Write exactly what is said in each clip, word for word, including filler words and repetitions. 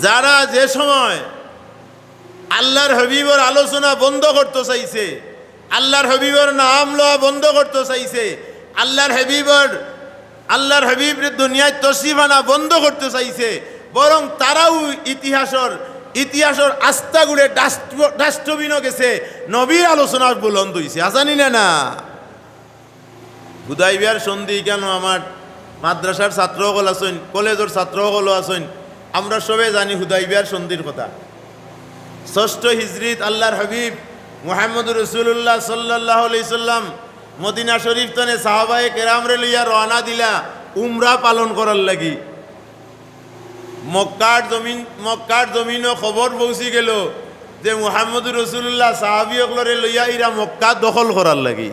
যারা যে সময় আল্লাহর হাবিবর আলোচনা বন্ধ করতে চাইছে, আল্লাহর হাবিবর নাম লওয়া বন্ধ করতে চাইছে, আল্লাহর হাবিবর, আল্লাহর হাবিবর দুনিয়াত তশরিফ আনা বন্ধ করতে চাইছে, বরং তারাও ইতিহাসর, ইতিহাসর আস্তাগুড়ে ডাস্ট-, ডাস্টবিনও গেছে নবীর আলোচনা বুলন্দ অইছে। হাছানি না, না? হুদাইবিয়ার সন্ধি কেন আমার মাদ্রাসার ছাত্র অকল আছইন, কলেজর ছাত্র অকলও আছইন, আমরা সবে জানি হুদাইবিয়ার সন্ধির কথা। ষষ্ঠ হিজরিত আল্লাহর হাবিব মুহাম্মদুর রাসূলুল্লাহ সাল্লাল্লাহু আলাইহি সাল্লাম মদিনা শরীফ তনে সাহাবায়ে কেরামরে লইয়া রওয়ানা দিলা উমরা পালন করার লাগি। মক্কার জমিন, মক্কার জমিনও খবর পৌঁছি গেল যে মুহাম্মদুর রাসূলুল্লাহ সাহাবী অকলরে লইয়া ইরা মক্কা দখল করার লাগি।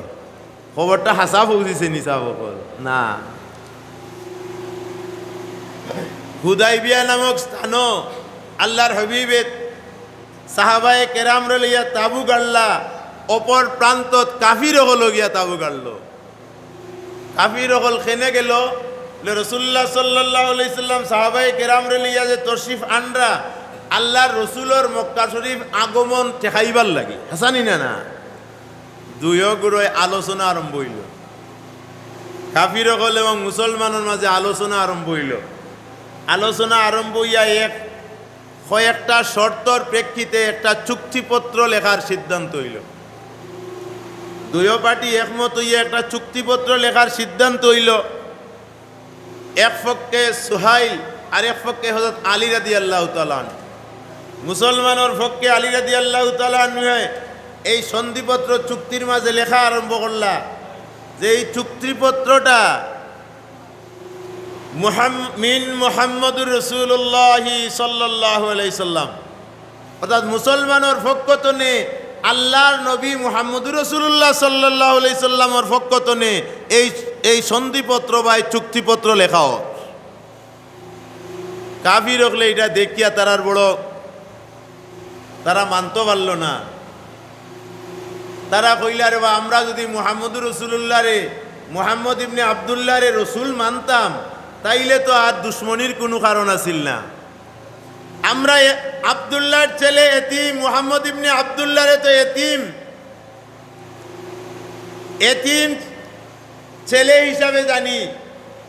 খবরটা হাছা পৌঁছিছে নি সাব অকল? না। হুদাইবিয়া নামক স্থানো আল্লাহর হাবিবে সাহাবায়ে কেরামরে লইয়া তাবু গাড়লা, অপর প্রান্তত কাফির অকল গিয়া তাবু গাড়লো। কাফির অকল কেনে গেল? বলে, রাসূলুল্লাহ সাল্লাল্লাহু আলাইহি সাল্লাম সাহাবায়ে কেরামরে লইয়া যে তশরিফ আনরা, আল্লাহর রসুলর মক্কা শরীফ আগমন ঠেকাইবার লাগি। হাছানি না, না? দুইও গুরুয়ে আলোচনা আরম্ভ অইল। কাফির অকল এবং মুসলমানর মাঝে আলোচনা আরম্ভ অইল। আলোচনা আরম্ভ অইয়া এক কয়েকটা শর্তর প্রেক্ষিতে একটা চুক্তিপত্র লেখার সিদ্ধান্ত অইল। দুইও পার্টি একমত অইয়া একটা চুক্তিপত্র লেখার সিদ্ধান্ত অইল। এক পক্ষে সুহাইল, আর এক পক্ষে হযরত আলী রাদিয়াল্লাহু তাআলা আনহু। মুসলমানর পক্ষে আলী রাদিয়াল্লাহু তাআলা আনহুয়ে এই সন্ধিপত্র চুক্তির মাঝে লেখা আরম্ভ করলা যে এই চুক্তিপত্রটা মুহাম-, মিন মুহাম্মদুর রাসূলুল্লাহি সাল্লাল্লাহু আলাইহি সাল্লাম, অর্থাৎ মুসলমানর পক্ষ তনে আল্লাহর নবী মুহাম্মদুর রাসূলুল্লাহ সাল্লাল্লাহু আলাইহি সাল্লামর পক্ষ তনে এই, এই সন্ধিপত্র বা এই চুক্তিপত্র লেখাও। কাফির অকলে ইটা দেখিয়া তারার বড়, তারা মানতো পারলো না। তারা কইলা, "রে বা, আমরা যদি মুহাম্মদুর রাসূলুল্লাহরে, মুহাম্মদ ইবনে আব্দুল্লাহরে রসুল মানতাম, তাইলে তো আর দুশমনির কুনু কারণ আছিল না। আমরা এ-, আব্দুল্লাহর ছেলে এতিম, মুহাম্মদ ইবনে আব্দুল্লাহরে তো এতিম, এতিম ছেলে হিসাবে জানি।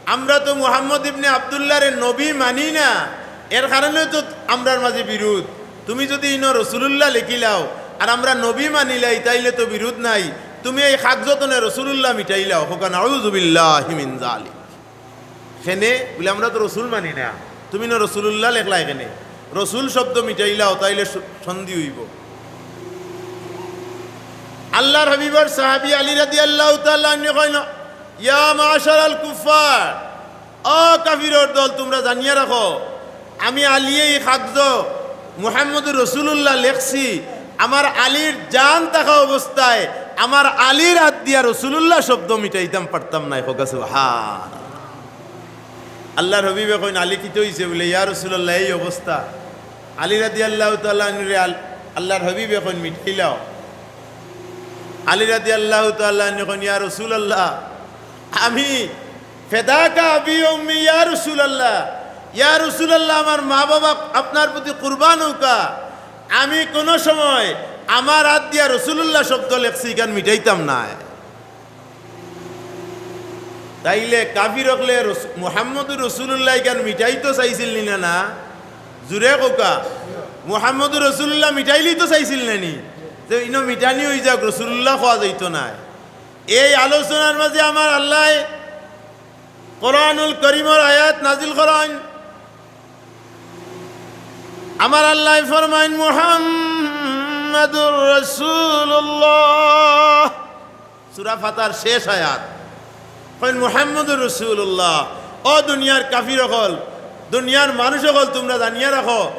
আমরা তো মুহাম্মদ ইবনে আব্দুল্লাহরে নবী মানি না, এর কারণে তো আমরার মাঝে বিরোধ। তুমি যদি ইনো রসুলুল্লাহ লেখিলাও আর আমরা নবী মানিলাই, তাইলে তো বিরোধ নাই। তুমি এই কাগজ তনে রসুলুল্লাহ মিটাইলাও।" কউক্কা, "নাউযুবিল্লাহি মিন যালিক।" কেনে বুলে, "আমরা তো রসুল মানি না, তুমি ইনো রসুলুল্লাহ লেখলায় কেনে? রসুল শব্দ মিটাইলাও, তাইলে স-, সন্ধি অইবো।" আল্লাহর হাবিবর সাহাবী আলী রাদিয়াল্লাহু তাআলা আনহু কইন, "ইয়া মাশারাল কুফফার, ও কাফিরর দল, তুমরা জানিয়া রাখো, আমি আলীয়ে ই কাগজ মুহাম্মদুর রাসূলুল্লাহ লেখছি, আমার আলীর জান থাকা অবস্থায় আমার আলীর আত দিয়া রসুলুল্লাহ শব্দ মিটাইতাম পারতাম নায়।" কউক্কা সুবহান। আল্লাহর হাবিবে কইন, "আলী, কিতা অইছে?" বুলে, "ইয়া রাসূলুল্লাহ, এই অবস্থা।" আলী রাদিয়াল্লাহু তাআলা আনহুরে আল-, আল্লাহর হাবিবে কইন, "মিটাইলাও।" আলী রাদিয়াল্লাহু তাআলা আনহু কইন, "ইয়া রাসূলুল্লাহ, আমি ফিদাকা আবি ওয়া উম্মি ইয়া রাসূলুল্লাহ, ইয়া রাসূলুল্লাহ, আমার মা বাবা আপনার প্রতি কুরবান অউক্কা, আমি কুনু সময় আমার আত দিয়া রসুলুল্লাহ শব্দ লেখছি, ইখান মিটাইতাম নায়।" তাইলে কাফির অকলে রস-, মুহাম্মদুর রাসূলুল্লাহ ইখান মিটাইতো চাইছিল নি না, না? জুরে কউক্কা, মুহাম্মদুর রাসূলুল্লাহ মিটাইলিতো চাইছিল না নি? যে ইনো মিটানি অইযাউক, রসুলুল্লাহ কওয়া যাইতো নায়। এই আলোচনার মাঝে আমার আল্লায় কোরআনুল করিমর আয়াত নাজিল করইন। আমার আল্লায় ফরমাইন, "মুহাম্মাদুর রাসূলুল্লাহ।" সূরা ফাতহার শেষ আয়াত। কইন, "মুহাম্মাদুর রাসূলুল্লাহ।" ও দুনিয়ার কাফির অকল, দুনিয়ার মানুষ অকল, তুমরা জানিয়া রাখো,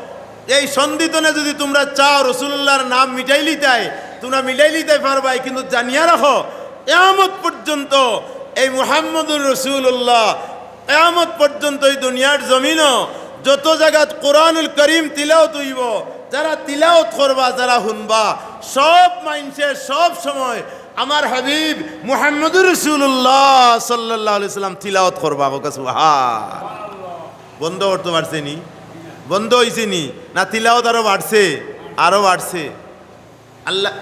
এই সন্ধি তনে যদি তুমরা চাও রসুলুল্লাহর নাম মিটাইলিতায়, তুমরা মিটাইলিতায় পারবায়, কিন্তু জানিয়া রাখো, কিয়ামত পর্যন্ত এই মুহাম্মাদুর রাসূলুল্লাহ, কিয়ামত পর্যন্ত এই দুনিয়ার জমিনো যত জাগাত কোরআনুল করিম তিলাওত অইবো, যারা তিলাওত করবা, যারা হুনবা, সব মাইনষে সব সময় আমার হাবিব মুহাম্মাদুর রাসূলুল্লাহ সাল্লাল্লাহু আলাইহি ওয়াসাল্লাম তিলাওত করবা। কউক্কা সুবহান। বন্ধ করতো পারছে নি? বন্ধ অইছে নি? না, তিলাওত আরো বাড়ছে, আরো বাড়ছে। আল্লাহ,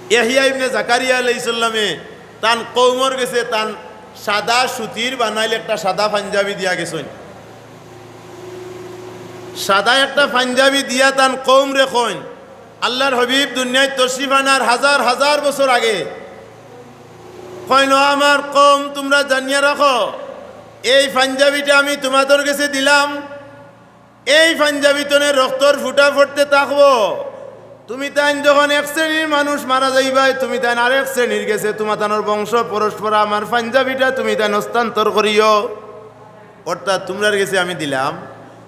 ইয়াহিয়া ইবনে জাকারিয়া আলাইহিস সালামে তান কওমর গেছে তান সাদা সুতির বানাইল একটা সাদা পাঞ্জাবি দিয়া গেছইন। সাদা একটা পাঞ্জাবি দিয়া তান কওমরে কইন, আল্লাহর হাবিব দুনিয়াত তশরিফ আনার হাজার হাজার বছর আগে, কইন, "ও আমার কওম, তুমরা জানিয়া রাখো, এই পাঞ্জাবিটা আমি তুমাদের গেছে দিলাম, এই পাঞ্জাবিতনে রক্তর ফুটা পড়তে থাকবো। তুমি তাইন যখন এক শ্রেণীর মানুষ মারা যাইবায়, তুমি তাইন আরেক শ্রেণীর গেছে তুমাতানোর বংশ পরস্পর আমার পাঞ্জাবিটা তুমি তাইন হস্তান্তর করিও।" অর্থাৎ তুমরার গেছে আমি দিলাম,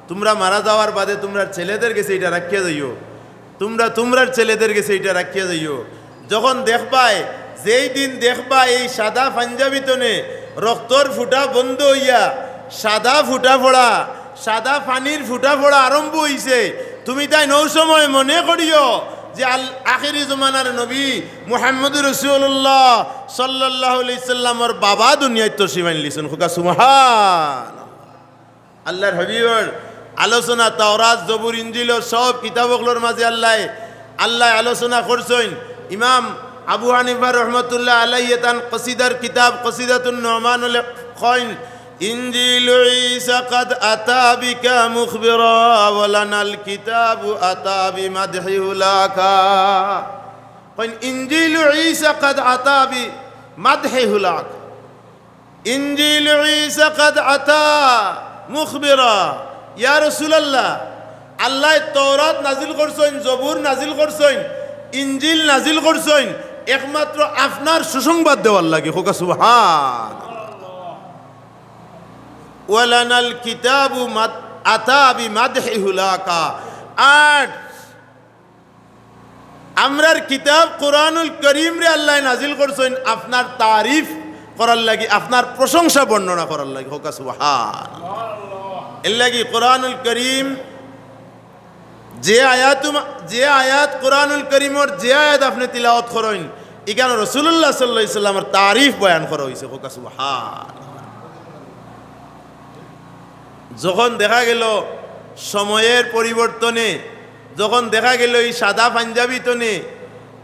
তুমরা মারা যাওয়ার বাদে তুমরার ছেলেদের গেছে ইটা রাখিয়া যাইও, তুমরা তুমরার ছেলেদের গেছে ইটা রাখিয়া যাইও। যখন দেখবায়, যেই দিন দেখবায় এই সাদা পাঞ্জাবিতনে রক্তর ফুটা বন্ধ অইয়া সাদা ফুটা পড়া, সাদা পানির ফুটা পড়া আরম্ভ অইছে, তুমি তাইন অউ সময় মনে করিও যে আল-, আখেরি জমানার নবী মুহাম্মদুর রাসূলুল্লাহ সাল্লাল্লাহু আলাইহি সাল্লামর বাবা দুনিয়াত তশরিফ আনলিছইন। কউক্কা সুবহান। আল্লাহর হাবিবর আলোচনা তাওরাত, জবুর, ইঞ্জিলর সব কিতাব অকলর মাঝে আল্লায়, আল্লায় আলোচনা করছইন। ইমাম আবু হানিফা রহমতুল্লাহ আলাইহি তান কসিদার কিতাব কসিদাতুন নুমান কইন, "ইঞ্জিলু ঈসা কাদ আতা বিকা মুখবিরা ওয়া লানাল কিতাবু আতা বিমাদহি হুলাকা।" কইন, "ইঞ্জিলু ঈসা কাদ আতা বিমাদহি হুলাকা।" ইঞ্জিল ঈসা কাদ আতা মুখবিরা। ইয়া রাসূলুল্লাহ, আল্লায় তওরাত নাজিল করছইন, জবুর নাজিল করছইন, ইঞ্জিল নাজিল করছইন, একমাত্র আপনার সুসংবাদ দেওয়ার লাগি। কউক্কা সুবহান। ওয়ালানাল কিতাবু মাদ-, আতা বিমাদহি হুলাকা। আর আমরার কিতাব কোরআনুল করিমরে আল্লায় নাজিল করছইন আপনার তারিফ করার লাগি, আপনার প্রশংসা বর্ণনা করার লাগি। কউক্কা সুবহান। এর লাগি কোরআনুল করিম যে আয়াত, যে আয়াত কোরআনুল করিমর যে আয়াত আপনে তিলাওয়াত করইন, ইখানো রাসূলুল্লাহ সাল্লাল্লাহু আলাইহি সাল্লামর তারিফ বয়ান করা অইছে। কউক্কা সুবহান। যখন দেখা গেল সময়ের পরিবর্তনে, যখন দেখা গেল এই সাদা পাঞ্জাবিতনে,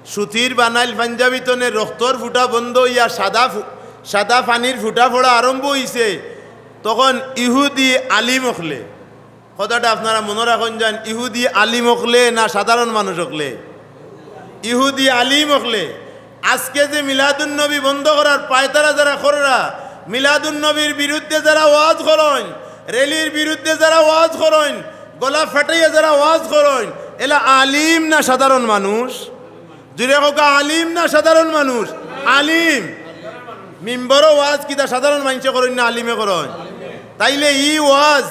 সুতির বানাইল পাঞ্জাবিতনে রক্তর ফুটা বন্ধ অইয়া সাদা ফু-, সাদা পানির ফুটা পড়া আরম্ভ অইছে, তখন ইহুদি আলিম অকলে, কথাটা আপনারা মনো রাখইন যান, ইহুদি আলিম অকলে না সাধারণ মানুষ অকলে? ইহুদি আলিম অকলে। আজকে যে মিলাদুন নবী বন্ধ করার পায়তারা যারা কররা, মিলাদুন নবীর বিরুদ্ধে যারা ওয়াজ করইন, রেলির বিরুদ্ধে যারা ওয়াজ করইন, গলা ফাটাইয়া যারা ওয়াজ করইন, এলা আলিম না সাধারণ মানুষ? জুরে কউক্কা, আলিম না সাধারণ মানুষ? আলিম। মিম্বরো ওয়াজ কিতা সাধারণ মাইনষে করইন না আলিমে করইন? তাইলে ই ওয়াজ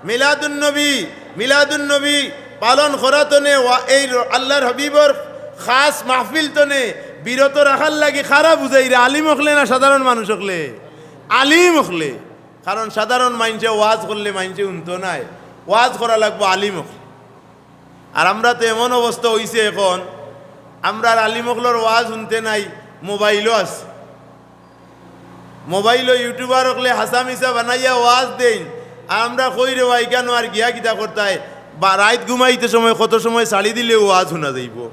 মিলাদুন নবী, মিলাদুন নবী পালন করাতনে ওয়া-, এই র-, আল্লাহর হাবিবর খাস মাহফিল তনে বিরত রাখার লাগি কারা বুঝাইরা? আলিম অকলে না সাধারণ মানুষ অকলে? আলিম অকলে। কারণ সাধারণ মাইনষে ওয়াজ করলে মাইনষে হুনতো নায়, ওয়াজ করা লাগবো আলিম অকলে। আর আমরা তো এমন অবস্থা অইছে এখন, আমরার আলিম অকলর ওয়াজ হুনতে নাই, মোবাইলও আছে। মোবাইলও ইউটিউবার অকলে হাছা মিছা বানাইয়া ওয়াজ দেইন, আর আমরা কই রে বা ইখানো আর গিয়া কিতা করতায়, বা রাইত ঘুমাইতে সময় কত সময় ছাড়ি দিলেও ওয়াজ হুনা যাইবো।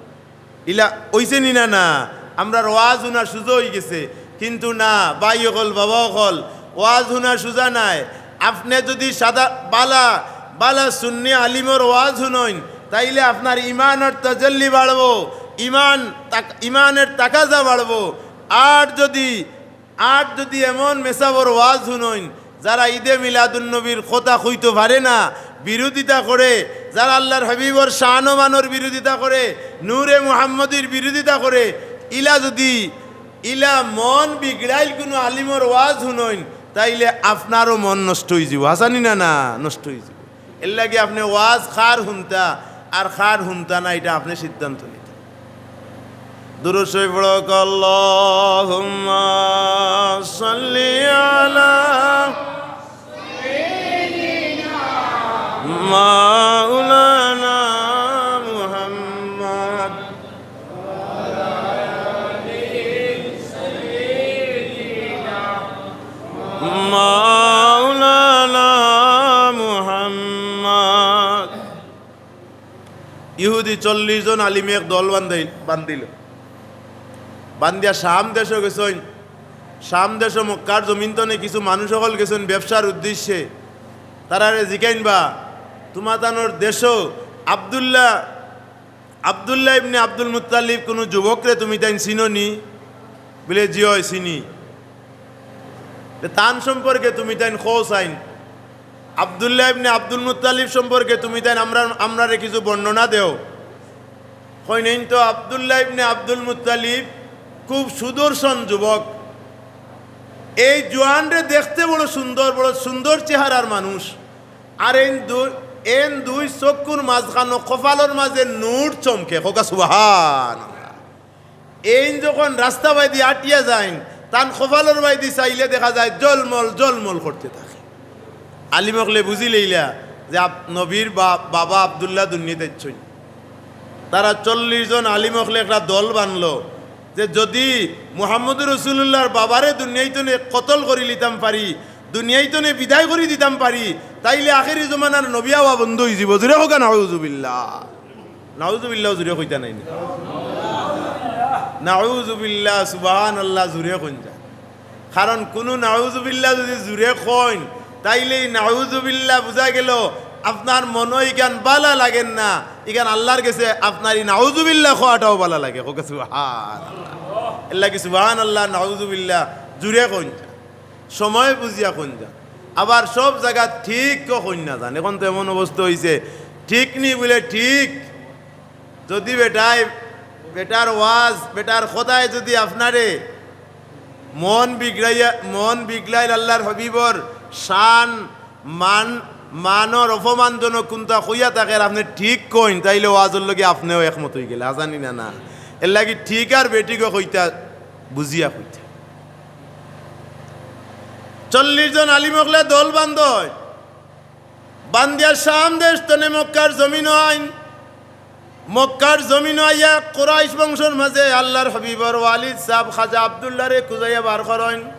ইলা অইছে নি না? না, আমরার ওয়াজ হুনা সুজা অইগেছে। কিন্তু না, ভাই অকল, বাবা অকল, ওয়াজ হুনা সুজা নায়। আপনে যুদি সাদা, বালা, বালা সুন্নি আলিমর ওয়াজ হুনইন, তাইলে আপনার ইমানর তাজাল্লি বাড়বো, ইমান তাক-, ইমানের তাকাজা বাড়বো। আর যুদি, আর যুদি এমন মেসাবর ওয়াজ হুনইন, যারা ঈদে মিলাদুন নবীর কথা কইতো পারে না, বিরোধিতা করে, যারা আল্লাহর হাবিবর শান ও মানর বিরোধিতা করে, নূরে মুহাম্মদীর বিরোধিতা করে, ইলা যুদি, ইলা মন বিগড়াইল কুনু আলিমর ওয়াজ হুনইন, তাইলে আপনারও মন নষ্ট অইযিবো। হাছা নি না? না, নষ্ট অইযিবো। এর লাগি আপনে ওয়াজ কার হুনতা আর কার হুনতা না, ইটা আপনে সিদ্ধান্ত নিতা। দুরূদ শরীফ পড়ো, আল্লাহুম্মা সাল্লি আলা মাওলানা মুহাম্মদ। মাওলানা মুহাম্মদ। ইহুদি চল্লিশ জন আলিমে এক দল বান্ধাইল, বান্ধিল। বান্ধিয়া শাম দেশো গেছইন। শাম দেশো মক্কার জমিন তনে কিছু মানুষ অকল গেছইন ব্যবসার উদ্দেশ্যে। তারারে জিকাইন বা, "তুমাতানোর দেশো আব্দুল্লাহ, আব্দুল্লাহ ইবনে আব্দুল মুত্তালিব কুনু যুবকরে তুমিতাইন চিনো নি?" বলে, "জি অয়, চিনি।" "তে তান সম্পর্কে তুমিতাইন কও চাইন, আব্দুল্লাহ ইবনে আব্দুল মুত্তালিব সম্পর্কে তুমিতাইন আমরার, আমরারে কিছু বর্ণনা দেও।" কইন, "এইন তো আব্দুল্লাহ ইবনে আব্দুল মুত্তালিব খুব সুদর্শন যুবক। এই জোয়ানরে দেখতে বড় সুন্দর, বড় সুন্দর চেহারার মানুষ। আর এইন দু-, এইন দুই চক্ষুর মাঝখানো কপালর মাঝে নূর চমকে।" কউক্কা সুবহানাল্লাহ। এইন যখন রাস্তা বায়দি আটিয়া যাইন, তান কপালর বায়দি চাইলে দেখা যায় জলমল জলমল করতে থাকে। আলিম অকলে বুঝিলাইলা যে আব-, নবীর বা-, বাবা আব্দুল্লাহ দুনিয়াত আইছইন। তারা চল্লিশ জন আলিম অকলে একটা দল বানলো যে যদি মুহাম্মদুর রাসূলুল্লাহর বাবারে দুনিয়াইতনে কতল করিলিতাম পারি, দুনিয়াইতনে বিদায় করি দিতাম পারি, তাইলে আখেরি জমানার নবী আওয়া বন্ধ অইযিবো। জুরে কউক্কা নাউজুবিল্লাহ। নাউজুবিল্লাহ জুরে কইতা নায় নি? নাউজুবিল্লাহ, সুবহানাল্লাহ জুরে কইন যা। কারণ কুনু নাউজুবিল্লাহ যদি জুরে কইন, তাইলে ই নাউজুবিল্লাহ বুঝা গেল আপনার মনো ইখান বালা লাগের না, ইখান আল্লাহর গেছে আপনার ই নাউজুবিল্লাহ কওয়াটাও বালা লাগে। কউক্কা সুবহানাল্লাহ। এরলাগি সুবহানাল্লাহ, নাউজুবিল্লাহ জুরে কইন যা। সময় বুঝিয়া কইন যা। আবার সব জাগাত ঠিক কইন না যান। এখন তো এমন অবস্থা অইছে, ঠিক নি বলে ঠিক। যদি বেটায়, বেটার ওয়াজ, বেটার কথায় যদি আপনারে মন বিগড়াইয়া, মন বিগড়াইল আল্লাহর হাবিবর শান, মান, মানর অপমানজনক কুনতা কইয়া থাকে, আর আপনে ঠিক কইন, তাইলে ওয়াজর লগে আপনেও একমত অইগেলা, আজানি না, না। এরলাগি ঠিক আর বেঠিকও কইতা, বুঝিয়া কইতা। চল্লিশ জন আলিম অকলে দল বান্ধইন, বান্ধিয়া শাম দেশ তনে মক্কার জমিনো আইন। মক্কার জমিনো আইয়া কুরাইশ বংশর মাঝে আল্লাহর হাবিবর ওয়ালিদ সাব খাজা আব্দুল্লাহরে খুজাইয়া বার করইন।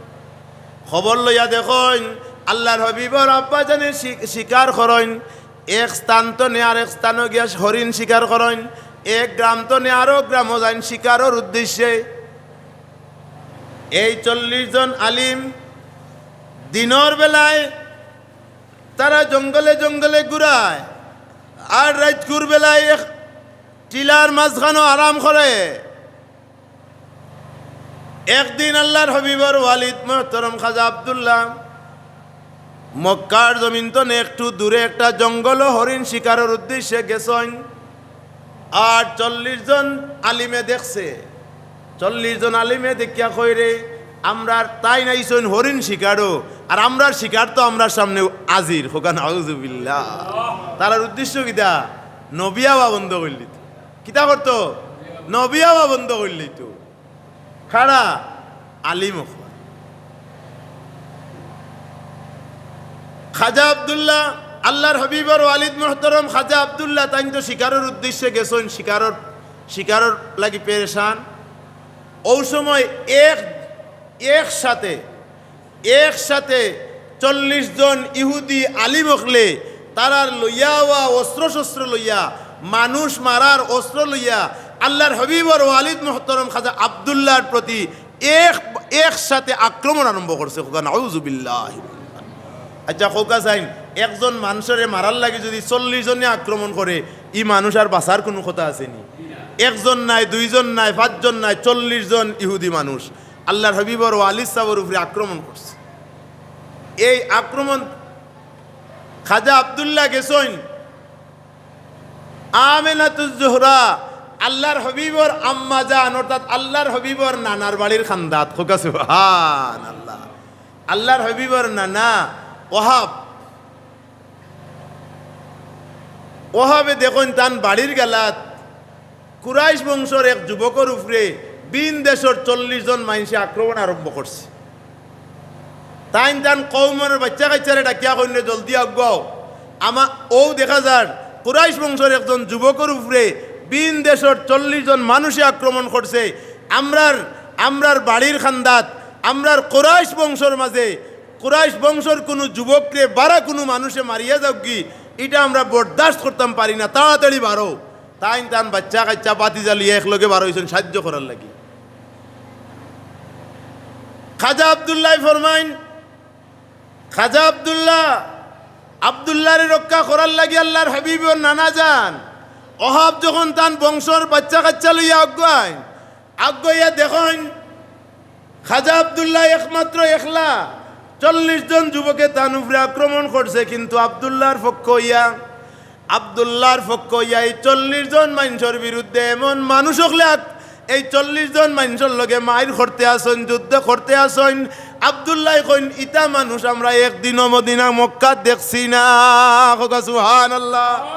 খবর লইয়া দেখইন, আল্লাহর হাবিবর আব্বাজানে শি-, শিকার করইন। এক স্থান তনে আরেক স্থানো গিয়া হরিণ শিকার করইন। এক গ্রাম তনে আরো গ্রামো যাইন শিকারর উদ্দেশ্যে। এই চল্লিশ জন আলিম দিনর বেলায় তারা জঙ্গলে জঙ্গলে ঘুরায়, আর রাইতকুর বেলায় এক টিলার মাঝখানো আরাম করে। একদিন আল্লাহর হাবিবর ওয়ালিদ মুহতরম খাজা আব্দুল্লাহ মক্কার জমিন তনে একটু দূরে একটা জঙ্গলো হরিণ শিকারর উদ্দেশ্যে গেছইন। আর চল্লিশ জন আলিমে দেখছে, চল্লিশ জন আলিমে দেখিয়া কইরে, "আমরার তাইন আইছইন হরিণ শিকারো, আর আমরার শিকার তো আমরার সামনে আজির।" কউক্কা নাউজুবিল্লাহ। তারার উদ্দেশ্য কিতা? নবী আওয়া বন্ধ করিলিতো। কিতা করতো? নবী আওয়া বন্ধ করিলিতো। খাড়া আলিম অকল। খাজা আব্দুল্লাহ, আল্লাহর হাবিবর ওয়ালিদ মুহতরম খাজা আব্দুল্লাহ, তাইন তো শিকারর উদ্দেশ্যে গেছইন, শিকারর, শিকারর লাগি পেরেশান। অউ সময় এক, একসাথে, একসাথে চল্লিশ জন ইহুদি আলিম অকলে তারার লইয়া আওয়া অস্ত্র-শস্ত্র লইয়া, মানুষ মারার অস্ত্র লইয়া, আল্লাহর হাবিবর ওয়ালিদ মুহতরম খাজা আব্দুল্লাহর প্রতি এক, একসাথে আক্রমণ আরম্ভ করছে। কউক্কা নাউজুবিল্লাহ। আচ্ছা, কউক্কা চাইন, একজন মানুষরে মারার লাগি যদি চল্লিশ জনে আক্রমণ করে, ই মানুষ আর বাঁচার কুনু কথা আছে নি? একজন নায়, দুইজন নায়, পাঁচজন নায়, চল্লিশ জন ইহুদি মানুষ আল্লাহর হাবিবর ওয়ালিদ সাবর উপরে আক্রমণ করছে। এই আক্রমণ খাজা আব্দুল্লাহ গেছইন, আমেনাতুজ জোহরা, আল্লাহর হাবিবর আম্মাজান, অর্থাৎ আল্লাহর হাবিবর নানার বাড়ির খান্দাত। কউক্কা সুবহানাল্লাহ। আল্লাহর হাবিবর নানা ওহাব, ওহাবে দেখইন তান বাড়ির গালাত কুরাইশ বংশর এক যুবকর উপরে ভিন দেশর চল্লিশ জন মাইনষে আক্রমণ আরম্ভ করছে। তাইন তান কওমর বাইচ্চা কাইচ্চারে ডাকিয়া কইন রে, "জলদি আগুয়াও।" আমা-, অউ দেখা যার কুরাইশ বংশর একজন যুবকর উপরে ভিন দেশর চল্লিশ জন মানুষে আক্রমণ করছে। আমরার, আমরার বাড়ির খান্দাত, আমরার কুরাইশ বংশর মাঝে, কুরাইশ বংশর কুনু যুবকরে বারা কুনু মানুষে মারিয়া যাউকগি, ইটা আমরা বরদাস্ত করতাম পারি না, তাড়াতাড়ি বারও। তাইন তান বাচ্চা কাচ্চা বাতিজা লইয়া একলগে বার অইছইন সাহায্য করার লাগি। খাজা আব্দুল্লায় ফরমাইন, খাজা আব্দুল্লাহ, আব্দুল্লাহরে রক্ষা করার লাগি আল্লাহর হাবিবর নানা যান ওহাব যখন তান বংশর বাচ্চা কাচ্চা লইয়া আগুয়াইন, আগুয়াইয়া দেখইন খাজা আব্দুল্লাহ একমাত্র একলা, চল্লিশ জন যুবকে তান উপরে আক্রমণ করছে, কিন্তু আব্দুল্লাহর পক্ষ অইয়া, আব্দুল্লাহর পক্ষ অইয়া এই চল্লিশ জন মানষর বিরুদ্ধে এমন মানুষ অকলে আক-, এই চল্লিশ জন মানষর লগে মাইর করতে আছইন, যুদ্ধ করতে আছইন। আব্দুল্লায় কইন, "ইতা মানুষ আমরা একদিনও মদিনা মক্কাত দেখছি না।" কউক্কা সুবহানাল্লাহ।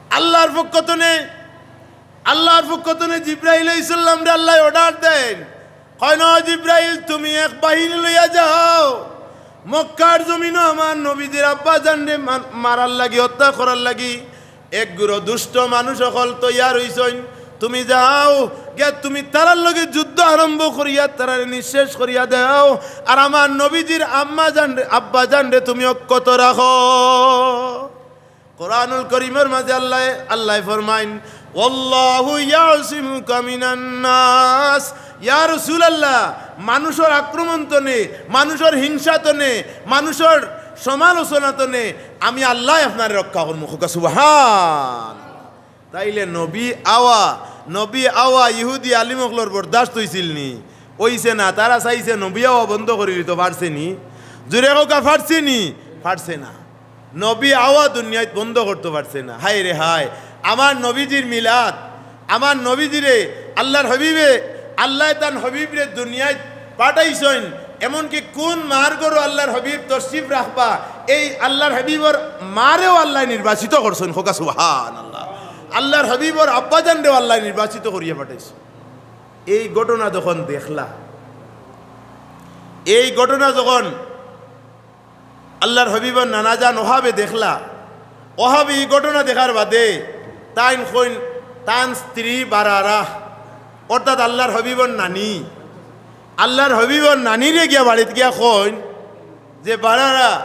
আল্লাহর পক্ষ তনে, আল্লাহর পক্ষ তনে জিব্রাইল আলাইহিস সালামরে আল্লায় অর্ডার দেইন, কইন, "ও জিব্রাইল, তুমি এক বাহিনী লইয়া যাও, মক্কার জমিনো আমার নবীজির আব্বাজানরে মা-, মারার লাগি, হত্যা করার লাগি এক গুরু দুষ্ট মানুষ অকল তৈয়ার অইছইন। তুমি যাও, গিয়া তুমি তারার লগে যুদ্ধ আরম্ভ করিয়া তারারে নিঃশেষ করিয়া দেও, আর আমার নবীজির আম্মাজানরে, আব্বাজানরে তুমি অক্ষত রাখো।" কোরআনুল করিমর মাঝে আল্লায়, আল্লায় ফরমাইন, "ওয়াল্লাহু ইয়াসিমুকা মিনান নাস।" ইয়া রাসূলুল্লাহ, মানুষর আক্রমণ তনে, মানুষর হিংসা তনে, মানুষর সমালোচনা তনে আমি আল্লায় আপনারে রক্ষা করমু। কউক্কা সুবহান। তাইলে নবী আওয়া, নবী আওয়া ইহুদি আলিম অকলর বরদাস্ত অইছিল নি? অইছে না। তারা চাইছে নবী আওয়া বন্ধ করিলিতো, পারছে নি? জুরে কউক্কা, পারছে নি? পারছে না। নবী আওয়া দুনিয়াত বন্ধ করতো পারছে না। হায় রে হায়, আমার নবীজির মিলাদ, আমার নবীজিরে আল্লাহর হাবিবে, আল্লায় তান হাবিবরে দুনিয়াত পাঠাইছইন, এমনকি কুন মার ঘরো আল্লাহর হাবিব তশরিফ রাখবা, এই আল্লাহর হাবিবর মারেও আল্লায় নির্বাচিত করছইন। কউক্কা সুবহানাল্লাহ। আল্লাহর হাবিবর আব্বাজানরেও আল্লায় নির্বাচিত করিয়া পাঠাইছইন। এই ঘটনা যখন দেখলা, এই ঘটনা যখন আল্লাহর হাবিবর নানা যান ওহাবে দেখলা, ওহাবে এই ঘটনা দেখার বাদে তাইন কইন, তান স্ত্রী বারারা, অর্থাৎ আল্লাহর হাবিবর নানি, আল্লাহর হাবিবর নানিরে গিয়া বাড়িত গিয়া কইন যে, "বারারা,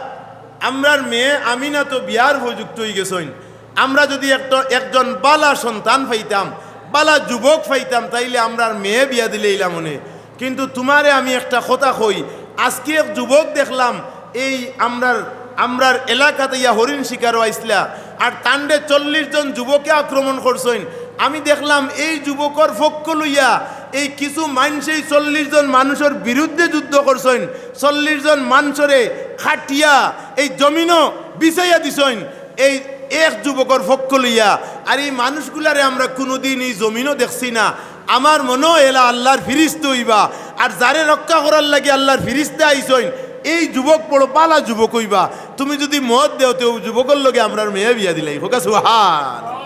আমরার মেয়ে আমিনা তো বিয়ার উপযুক্ত অইগেছইন, আমরা যদি একটা, একজন বালা সন্তান পাইতাম, বালা যুবক পাইতাম, তাইলে আমরার মেয়ে বিয়া দিলাইলাম অনে। কিন্তু তুমারে আমি একটা কথা কই, আজকে এক যুবক দেখলাম, এই আমরার, আমরার এলাকাত ইয়া হরিণ শিকারো আইছলা, আর তানরে চল্লিশ জন যুবকে আক্রমণ করছইন। আমি দেখলাম এই যুবকর পক্ষ লইয়া এই কিছু মানষে চল্লিশ জন মানুষর বিরুদ্ধে যুদ্ধ করছইন, চল্লিশ জন মানষরে খাটিয়া এই জমিনো বিছাইয়া দিছইন।" এই এক যুবকর পক্ষ লইয়া, আর এই মানুষগুলারে আমরা কুনুদিন এই জমিনো দেখছি না। আমার মনো অয় এলা আল্লাহর ফিরিস্তা অইবা, আর যারে রক্ষা করার লাগি আল্লাহর ফিরিস্তা আইছইন, এই যুবক বড় বালা যুবক অইবা। তুমি যুদি মত দেও, তে অউ যুবকর লগে আমরার মেয়ে বিয়া দিলাই। কউক্কা সুবহান।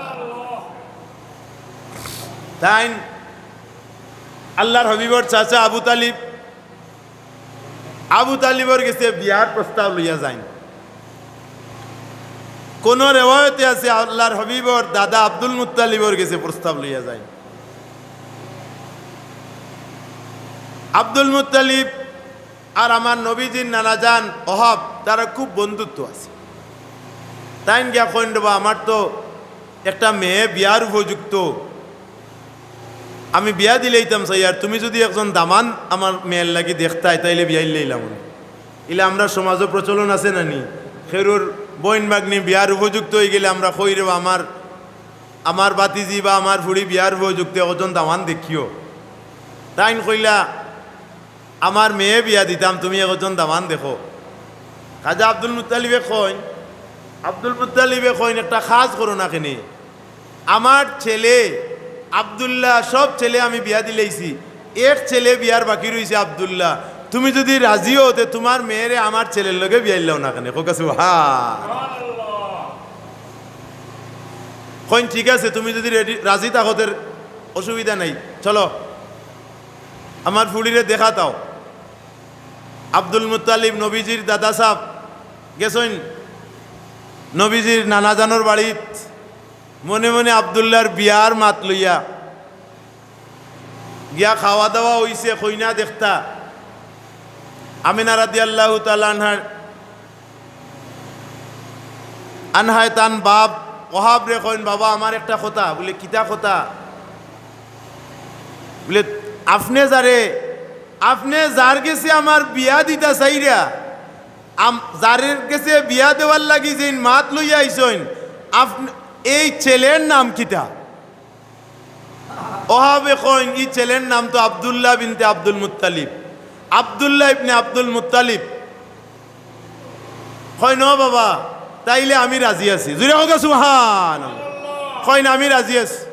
তাইন আল্লাহর হাবিবর চাচা আবু তালিব, আবু তালিবর গেছে বিয়ার প্রস্তাব লইয়া যাইন। কুনু রেওয়ায়তে আছে, আল্লাহর হাবিবর দাদা আব্দুল মুত্তালিবর গেছে প্রস্তাব লইয়া যাইন। আব্দুল মুত্তালিব আর আমার নবীজির নানা যান ওহাব, তারা খুব বন্ধুত্ব আছে। তাইন গিয়া কইন, "রেবা, আমার তো একটা মেয়ে বিয়ার উপযুক্ত, আমি বিয়া দিলাইতাম চাই, আর তুমি যুদি একজন দামান আমার মেয়ের লাগি দেখতায়, তাইলে বিয়া দিলাইলাম অনে।" ইলা আমরার সমাজো প্রচলন আছে না নি? কেউর বইন ভাগ্নি বিয়ার উপযুক্ত অইগেলে আমরা কই, "রেবা, আমার, আমার ভাতিজি বা আমার ফুড়ি বিয়ার উপযুক্ত, একজন দামান দেখিও।" তাইন কইলা, "আমার মেয়ে বিয়া দিতাম, তুমি একজন দামান দেখো।" খাজা আব্দুল মুত্তালিবে কইন, আব্দুল মুত্তালিবে কইন, "একটা কাজ করো না কেনে, আমার ছেলে আব্দুল্লাহ, সব ছেলে আমি বিয়া দিলাইছি, এক ছেলে বিয়ার বাকি রইছে আব্দুল্লাহ, তুমি যুদি রাজি অও, তে তুমার মেয়েরে আমার ছেলের লগে বিয়া দিলাও না কেনে?" কউক্কা সুবহান। কইন, "ঠিক আছে, তুমি যুদি রেডি, রাজি থাকো, তে অসুবিধা নাই, চলো, আমার ফুড়িরে দেখা দাও।" আব্দুল মুত্তালিব নবীজির দাদা সাব গেছইন নবীজির নানা জানর বাড়িত, মনে মনে আব্দুল্লাহর বিয়ার মাত লইয়া গিয়া খাওয়া দাওয়া অইছে, কইনা দেখতা। আমিনা রাদিয়াল্লাহু তাআলা আনহার, আনহায় তান বাপ ওহাবরে কইন, "বাবা, আমার একটা কথা।" বুলে, "কিতা কথা?" বুলে, "আপনে যারে, আপনে যার গেছে আমার বিয়া দিতা চাইরা, আম-, যার গেছে বিয়া দেওয়ার লাগি যেইন মাত লইয়া আইছইন, আপন-, এই ছেলের নাম কিতা?" ওহাবে কইন, "ই ছেলের নাম তো আব্দুল্লাহ বিনতে আব্দুল মুত্তালিব, আব্দুল্লাহ ইবনে আব্দুল মুত্তালিব।" কইন, "ও বাবা, তাইলে আমি রাজি আছি।" জুরে কউক্কা সুবহানাল্লাহ। কইন, "আমি রাজি আছি।"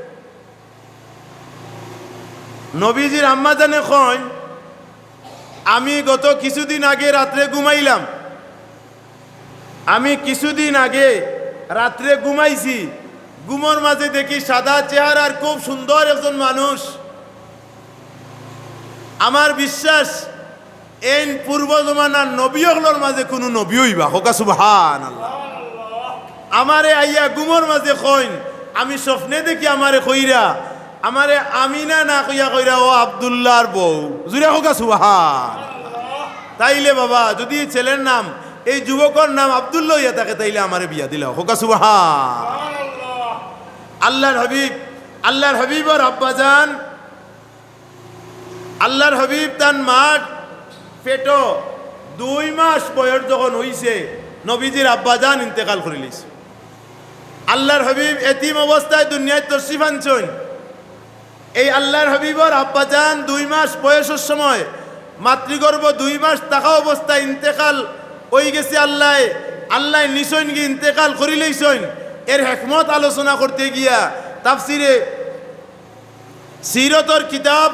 নবীজির আম্মাজানে কইন, "আমি গত কিছুদিন আগে রাত্রে ঘুমাইলাম, আমি কিছুদিন আগে রাত্রে ঘুমাইছি, ঘুমর মাঝে দেখি সাদা চেহারার খুব সুন্দর একজন মানুষ। আমার বিশ্বাস, এইন পূর্ব জমানার নবী অকলর মাঝে কুনু নবী অইবা।" কউক্কা সুবহানাল্লাহ। "আমারে আইয়া ঘুমর মাঝে কইন, আমি স্বপ্নে দেখি আমারে কইরা, আমারে আমিনা না কইয়া কইরা, 'ও আব্দুল্লাহর বউ।' জুরে কউক্কা সুবহান।" তাইলে বাবা, যুদি ছেলের নাম, এই যুবকর নাম আব্দুল্লাহ অইয়া থাকে, তাইলে আমারে বিয়া দিলাও। কউক্কা সুবহান। আল্লাহর হাবিব, আল্লাহর হাবিবর আব্বাজান, আল্লাহর হাবিব তান মার পেটো দুই মাস বয়স যখন অইছে, নবীজির আব্বাজান ইন্তেকাল করিলিছে। আল্লাহর হাবিব এতিম অবস্থায় দুনিয়াত তশরিফ আনছইন। এই আল্লাহর হাবিবর আব্বাজান দুই মাস বয়সর সময়, মাতৃগর্ভ দুই মাস থাকা অবস্থায় ইন্তেকাল অইগেছে। আল্লায়, আল্লায় নিছইনগি, ইন্তেকাল করিলাইছইন। এর হেকমত আলোচনা করতে গিয়া তাফসিরে সিরতর কিতাব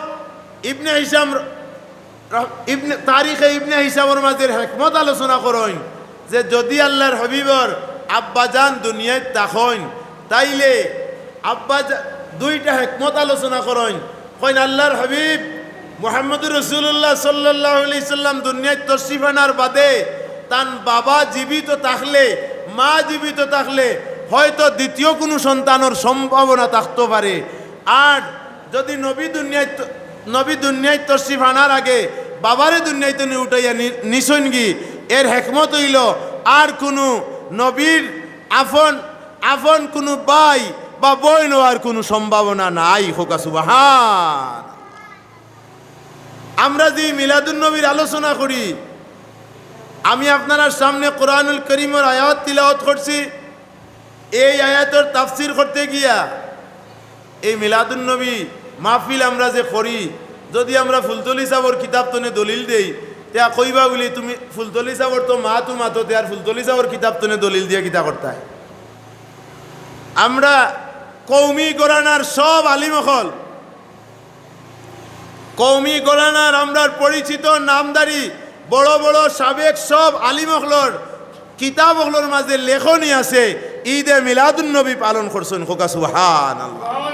ইবনে হিশাম র-, ইবনে, তারিখে ইবনে হিশামর মাঝে হেকমত আলোচনা করইন যে যুদি আল্লাহর হাবিবর আব্বাজান দুনিয়াত থাকইন, তাইলে আব্বাজা-, দুইটা হেকমত আলোচনা করইন। কইন, আল্লাহর হাবিব মুহাম্মদুর রাসূলুল্লাহ সাল্লাল্লাহু আলাইহি সাল্লাম দুনিয়াত তশরিফ আনার বাদে তান বাবা জীবিত থাকলে, মা জীবিত থাকলে হয়তো দ্বিতীয় কুনু সন্তানর সম্ভাবনা থাকতো পারে। আর যুদি নবী দুনিয়াত, নবী দুনিয়াত তশরিফ আনার আগে বাবারে দুনিয়াত নি উঠাইয়া নি-, নিছইনগি, এর হেকমত অইলো আর কুনু নবীর আফন, আফন কুনু ভাই বা বইন অওয়ার কুনু সম্ভাবনা নাই। কউক্কা সুবহান। আমরা যে মিলাদুন নবীর আলোচনা করি, আমি আপনারার সামনে কোরআনুল করিমর আয়াত তিলাওয়াত করছি। এই আয়াতর তাফসির করতে গিয়া এই মিলাদুন নবী মাহফিল আমরা যে করি, যুদি আমরা ফুলতলি সাবর কিতাব তনে দলিল দেই, তে কইবা বুলি, "তুমি ফুলতলি সাবর তো মাত মাতো, তে আর ফুলতলি সাবর কিতাব তনে দলিল দিয়া কিতা করতায়?" আমরা কওমি ঘরানার সব আলিম অকল, কওমি ঘরানার আমরার পরিচিত নামধারী বড় বড় সাবেক সব আলিম অকলর কিতাব অকলর মাঝে লেখনি আছে, ঈদে মিলাদুন নবী পালন করছইন। কউক্কা সুবহানাল্লাহ।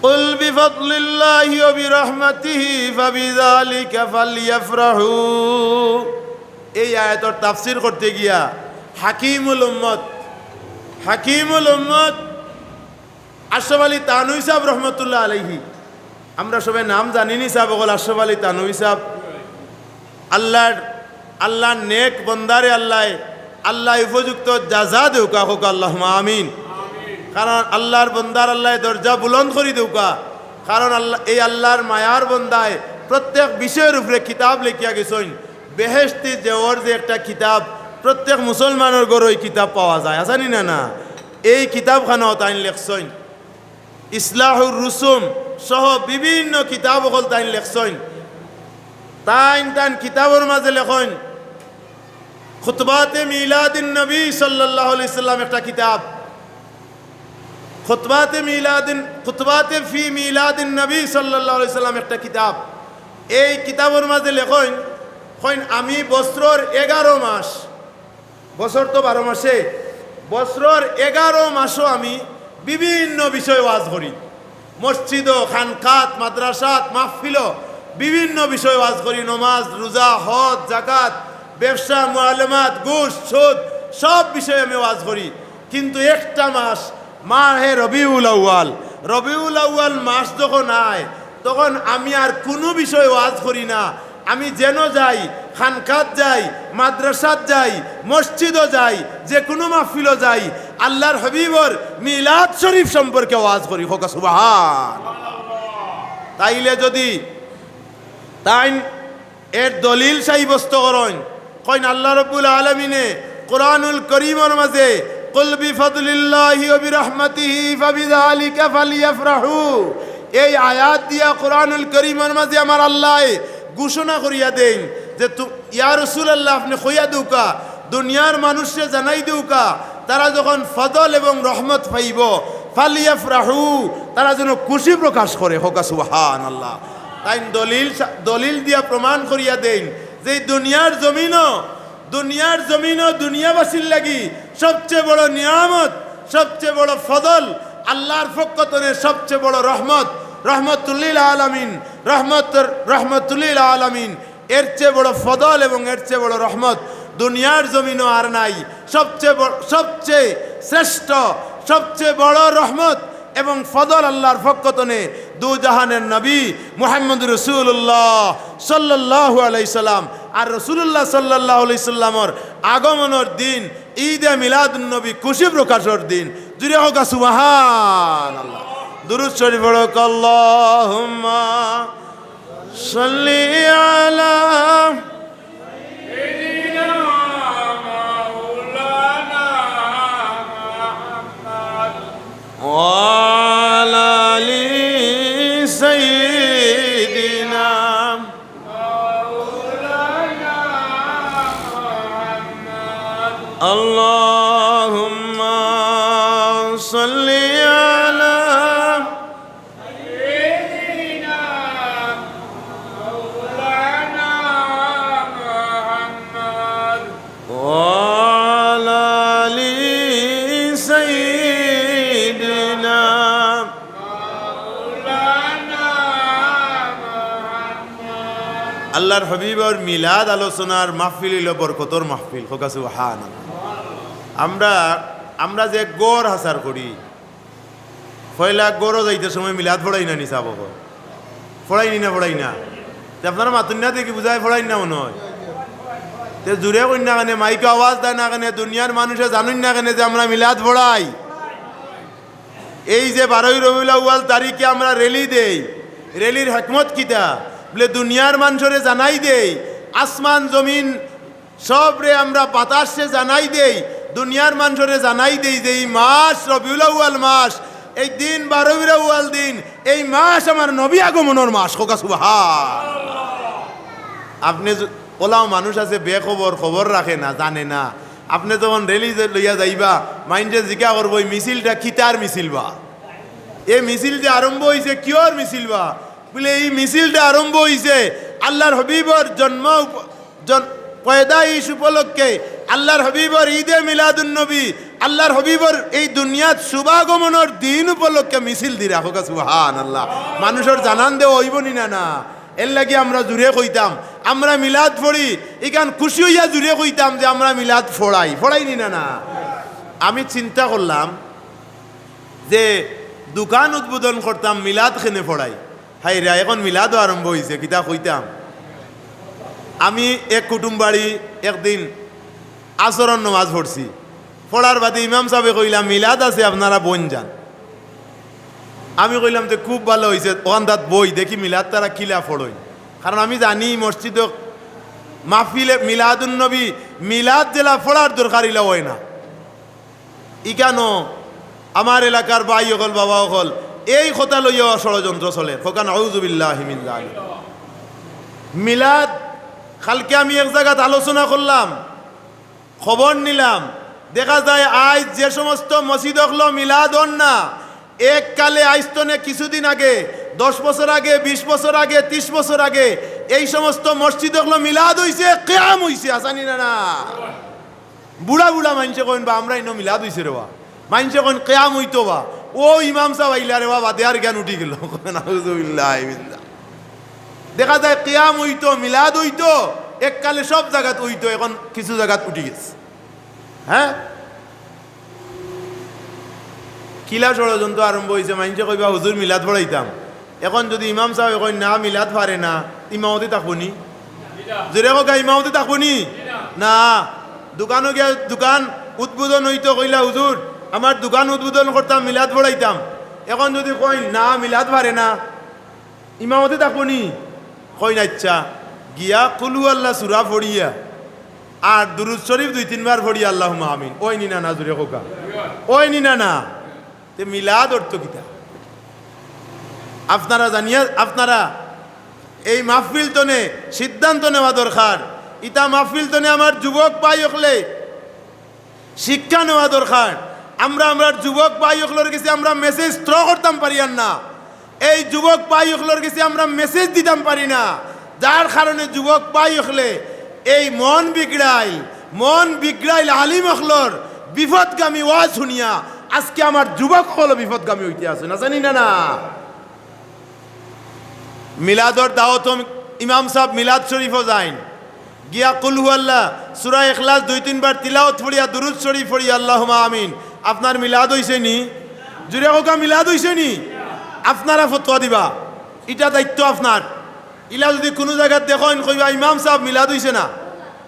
قل بفضل الله وبرحمته فبذلك فليفرحوا। এই আয়াতর তাফসির করতে গিয়া হাকিমুল উম্মত, হাকিমুল উম্মত আশরাফ আলী থানভী সাব রহমতুল্লাহ আলাইহি, আমরা সবে নাম জানিনি সাব অকল, আশরাফ আলী থানভী সাব, আল্লাহর, আল্লাহর নেক বন্দারে আল্লায়, আল্লায় উপযুক্ত জাযা দেউক্কা, কউক্কা আল্লাহুম্মা আমিন। কারণ আল্লাহর বন্দার আল্লায় দরজা বুলন্দ করি দেউক্কা। কারণ আল্লাহ, এই আল্লাহর মায়ার বন্দায় প্রত্যেক বিষয়র উপরে কিতাব লেখিয়া গেছইন। বেহেশতি জেওর যে একটা কিতাব, প্রত্যেক মুসলমানর ঘরো ই কিতাব পাওয়া যায়, আছে নি না? না, এই কিতাবখানাও তাইন লেখছইন। ইসলাহুর রুসুম সহ বিভিন্ন কিতাব অকল তাইন লেখছইন। তাইন তান কিতাবর মাঝে লেখইন, খুতবাতে মিলাদিন নবী সাল্লাল্লাহু আলাইহি সাল্লাম একটা কিতাব, খুতবাতে মিলাদিন, খুতবাতে ফি মিলাদিন নবী সাল্লাল্লাহু আলাইহি সাল্লাম একটা কিতাব। এই কিতাবর মাঝে লেখইন, কইন, "আমি বছরর এগারো মাস, বছর তো বারো মাসে, বছরর এগারো মাসও আমি বিভিন্ন বিষয়ে ওয়াজ করি। মসজিদো, খানকাত, মাদ্রাসাত, মাহফিলো বিভিন্ন বিষয়ে ওয়াজ করি। নমাজ, রোজা, হজ, জাকাত, ব্যবসা, মুআলামাত, ঘুষ, সুদ, সব বিষয়ে আমি ওয়াজ করি। কিন্তু একটা মাস, মাহে রবিউল আউয়াল, রবিউল আউয়াল মাস যখন আয়, তখন আমি আর কুনু বিষয়ে ওয়াজ করি না।" আমি যেনো যাই, খানকাত যাই, মাদ্রাসাত যাই, মসজিদো যাই, যেকুনু মাহফিলো যাই, আল্লার হাবিবর মিলাদ শরিফ সম্পর্কে ওয়াজ করি, কউক্কা সুবহান। তাইলে যুদি তাইন এর দলিল সাব্যস্ত করইন, কইন আল্লা রাব্বুল আলামিনে কুরআনুল করিমর মাজে "কুল বিফাদলিল্লাহি ওয়া বিরাহমাতিহি ফাবিযালিকা ফালইয়াফরাহু", এই আয়াত দিয়া কুরআনুল করিমর মাজে আমার আল্লায় ঘোষণা করিয়া দেইন যে, তু-, ইয়া রাসুলুল্লাহ, আপনে কইয়া দেউক্কা, দুনিয়ার মানুষরে জানাই দেউক্কা, তারা যখন ফজল এবং রহমত পাইবো, ফালইয়াফরাহু, তারা যেন খুশি প্রকাশ করে, কউক্কা সুবহানাল্লাহ। তাইন দলিল সা-, দলিল দিয়া প্রমাণ করিয়া দেইন যে এই দুনিয়ার জমিনো, দুনিয়ার জমিনো দুনিয়াবাসীর লাগি সবচে বড় নিয়ামত, সবচে বড় ফজল, আল্লার পক্ষ তনে সবচে বড় রহমত, রহমতুল্লিল আলামিন, রহমত, রহমতুল্লিল আলামিন। এর চেয়ে বড় ফজল এবং এর চেয়ে বড় রহমত দুনিয়ার জমিনো আর নাই। সবচে বড়, সবচে শ্রেষ্ঠ, সবচে বড় রহমত এবং ফজল আল্লার পক্ষ তনে দুজাহানের নবী মুহাম্মদ রাসুলুল্লাহ সাল্লাল্লাহু আলাইহি সাল্লাম। আর রাসুলুল্লাহ সাল্লাল্লাহু আলাইহি সাল্লামর আগমনর দিন ঈদে মিলাদুন নবী, খুশি প্রকাশর দিন। জুরে কউক্কা সুবহানাল্লাহ। দুরুদ শরিফ পড়উক্কা, আল্লাহুম্মা সাল্লি আলা সাইয়্যিদিনা মাওলানা মুহাম্মদ ওয়া আলা আলি সাইয়্যিদিনা মাওলানা মুহাম্মদ। আল্লাহুম্মা সাল্লি আলা ওয়া আলা আলি সাইয়্যিদিনা। আল্লার হাবিবর মিলাদ আলোচনার মাহফিল অইলো বরকতর মাহফিল। কউক্কা সুবহানাল্লাহ। আমরা, আমরা যে ঘর হাছার করি, পয়লা ঘরো যাইতে সময় মিলাদ পড়াই না নি সাব অকল? পড়াই নি না, পড়াই না? তে আপনারা মাতুন না দেখি বুঝাই পড়াই না মনো অয়। তে জুরে কইন না কেনে, মাইকো আওয়াজ দেয় না কেনে, দুনিয়ার মানুষে জানইন না কেনে যে আমরা মিলাদ পড়াই? এই যে বারোই রবিউল আউয়াল তারিখে আমরা র‍্যালি দেই, র‍্যালির হেকমত কিতা? বুলে দুনিয়ার মানষরে জানাই দেই, আসমান জমিন সবরে আমরা বাতাসে জানাই দেই, দুনিয়ার মানষরে জানাই দেই যে এই মাস রবিউল আউয়াল মাস, এই দিন বারোই রবিউল আউয়াল দিন, এই মাস আমার নবী আগমনর মাস। কউক্কা সুবহান। আপনে য-, অলাও মানুষ আছে বেখবর, খবর রাখে না, জানে না। আপনে যখন র‍্যালি যে লইয়া যাইবা, মাইনষে জিকা করবো, "এই মিছিলটা কিতার মিছিল বা? এই মিছিল যে আরম্ভ অইছে, কিয়র মিছিল বা?" বুলে, "এই মিছিলটা আরম্ভ অইছে আল্লার হাবিবর জন্ম উপ-, জন-, পয়দাইশ উপলক্ষে, আল্লার হাবিবর ঈদে মিলাদুন নবী, আল্লার হাবিবর এই দুনিয়াত শুভাগমনর দিন উপলক্ষে মিছিল দিরা।" কউক্কা সুবহানাল্লাহ। মানুষর জানান দেওয়া অইবো নি না, না? এর লাগি আমরা জুরে কইতাম, আমরা মিলাদ পড়ি, ইখান খুশি অইয়া জুরে কইতাম যে আমরা মিলাদ পড়াই, পড়াই নি না, না? আমি চিন্তা করলাম যে দোকান উদ্বোধন করতাম, মিলাদ কেনে পড়াই। হায় রে, এখন মিলাদও আরম্ভ অইছে, কিতা কইতাম? আমি এক কুটুম বাড়ি একদিন আসরর নমাজ পড়ছি, পড়ার বাদে ইমাম সাবে কইলা, "মিলাদ আছে, আপনারা বইন যান।" আমি কইলাম, "তে খুব ভালা অইছে, অখান তাত বই, দেখি মিলাদ তারা কিলা পড়ইন।" কারণ আমি জানি মসজিদো মাহফিলে মিলাদুন নবী, মিলাদ যেলা পড়ার দরকার ইলা অয় না। ইখানো আমার এলাকার ভাই অকল, বাবা অকল, এই কথা লইয়াও ষড়যন্ত্র চলের। কউক্কা নাউজুবিল্লাহি মিন যালিক। মিলাদ, কালকে আমি এক জাগাত আলোচনা করলাম, খবর নিলাম, দেখা যায় আইজ যে সমস্ত মসজিদ অকলো মিলাদ অর না, এককালে আইজ তনে কিছুদিন আগে, দশ বছর আগে, বিশ বছর আগে, ত্রিশ বছর আগে এই সমস্ত মসজিদ অকলো মিলাদ অইছে, কিয়াম অইছে, আছে নি না, না? বুড়া বুড়া মাইনষে কইন বা, "আমরা ইনো মিলাদ অইছে রে বা।" মাইনষে কইন, "কিয়াম অইতো বা।" অউ ইমাম সাব আইলা রে বা, বাদে আর জ্ঞান উঠি গেল। নাউজুবিল্লাহি মিন যালিক। দেখা যায় কিয়াম অইতো, মিলাদ অইতো, এককালে সব জাগাত অইতো, এখন কিছু জাগাত উঠি গেছে। হ্যাঁ? কিলা ষড়যন্ত্র আরম্ভ অইছে, মাইনষে কইবা, "হুজুর মিলাদ পড়াইতাম।" এখন যুদি ইমাম সাবে কইন, "না, মিলাদ পারে না", ইমামতি থাকবো নি? জুরে কউক্কা, ইমামতি থাকবো নি? না। দোকানো গিয়া দোকান উদ্বোধন অইতো, কইলা, "হুজুর, আমার দোকান উদ্বোধন করতাম, মিলাদ পড়াইতাম।" এখন যুদি কইন, "না, মিলাদ পারে না," ইমামতি থাকবো নি? কইন, "আইচ্ছা, গিয়া কুলহু আল্লাহ সুরা পড়িয়া আর দুরুদ শরিফ দুই তিনবার পড়িয়া আল্লাহুম্মা আমিন।" অয় নি না না, জুরে কউক্কা? অয় নি না না? তে মিলাদ অর্থ কিতা? আপনারা জানিয়া, আপনারা এই মাহফিল তনে সিদ্ধান্ত নেওয়া দরকার। ইতা মাহফিল তনে আমার যুবক ভাই অকলে শিক্ষা নেওয়া দরকার। আমরা, আমরার যুবক ভাই অকলর গেছে আমরা message throw করতাম পারিয়ার না। এই যুবক ভাই অকলর গেছে আমরা message দিতাম পারি না, যার কারণে যুবক ভাই অকলে এই মন বিগড়াইল, মন বিগড়াইল আলিম অকলর বিপদগামী ওয়াজ হুনিয়া আজকে আমার যুবক অকল বিপদগামী অইতে আছে, না জানি না না। মিলাদর দাওয়াতো ইমাম সাব মিলাদ শরিফো যাইন, গিয়া কুলহু আল্লাহ, সুরা ইখলাস দুই তিনবার তিলাওত পড়িয়া, দুরুদ শরিফ পড়িয়া, আল্লাহুম্মা আমিন। আপনার মিলাদ অইছে নি? জুরে কউক্কা, মিলাদ অইছে নি? আপনারা ফতোয়া দিবা, ইটা দায়িত্ব আপনার। ইলা যুদি কুনু জাগাত দেখইন, কইবা, "ইমাম সাব, মিলাদ অইছে না।"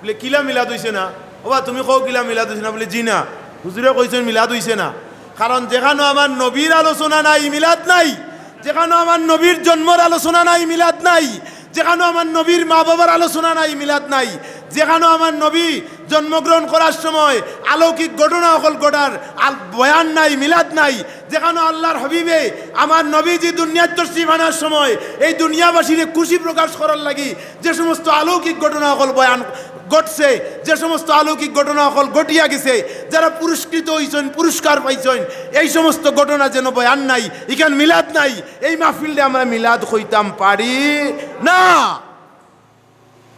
বুলে, "কিলা মিলাদ অইছে না?" "ওবা, তুমি কও কিলা মিলাদ অইছে না?" বুলে, "জি না, হুজুরে কইছইন মিলাদ অইছে না।" কারণ যেখানো আমার নবীর আলোচনা নাই, মিলাদ নাই। যেখানো আমার নবীর জন্মর আলোচনা নাই, মিলাদ নাই। যেখানো আমার নবীর মা বাবার আলোচনা নাই, মিলাদ নাই। যেখানো আমার নবী জন্মগ্রহণ করার সময় অলৌকিক ঘটনা অকল ঘটার আল-, বয়ান নাই, মিলাদ নাই। যেখানো আল্লাহর হাবিবে, আমার নবীজি দুনিয়াত তশরিফ আনার সময় এই দুনিয়াবাসীরে খুশি প্রকাশ করার লাগি যে সমস্ত অলৌকিক ঘটনা অকল বয়ান ঘটছে, যে সমস্ত অলৌকিক ঘটনা অকল ঘটিয়া গেছে, যারা পুরস্কৃত অইছইন, পুরস্কার পাইছইন, এই সমস্ত ঘটনা যেন বয়ান নাই, ইখান মিলাদ নাই। এই মাহফিলরে আমরা মিলাদ কইতাম পারি না।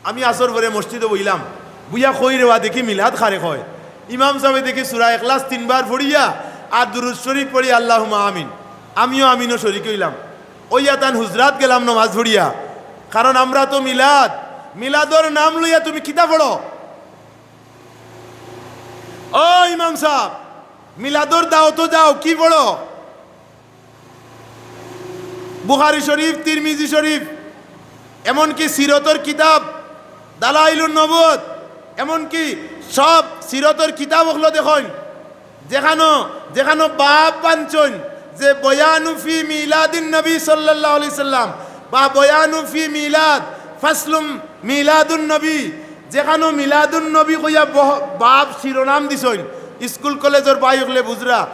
আমি আসর পরে মসজিদো বইলাম, বইয়া কই রে বা, দেখি মিলাদ কারে কয়। ইমাম সাবে দেখি সুরা ইখলাস তিনবার পড়িয়া আর দুরুদ শরিফ পড়িয়া আল্লাহুম্মা আমিন। আমিও আমিনো শরিক অইলাম। অইয়া তান হুজরাত গেলাম নমাজ পড়িয়া। কারণ আমরা তো মিলাদ, মিলাদর নাম লইয়া তুমি কিতা পড়ো? ও ইমাম সাব, মিলাদর দাওয়াতো যাও, কি পড়ো? বুখারী শরিফ, তিরমিজি শরিফ, এমনকি সিরতর কিতাব, দালাইলুন নবুয়ত, এমনকি সব সিরতর কিতাব অকলো দেখইন, যেখানো, যেখানো বাব বানছইন যে বয়ানু ফি মিলাদিন নবী সাল্লাল্লাহু আলাইহি সাল্লাম বা বয়ানু ফি মিলাদ, ফাসলুম মিলাদুন নবী, যেখানো মিলাদুন নবী কইয়া বহ-, বাব শিরোনাম দিছইন। স্কুল কলেজর ভাই অকলে বুঝরা,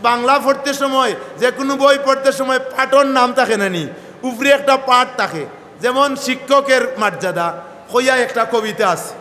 বাংলা পড়তে সময়, যে কুনু বই পড়তে সময় পাঠর নাম থাকে না নি, উপরে একটা পাঠ থাকে, যেমন শিক্ষকের মর্যাদা কইয়া একটা কবিতা আছে,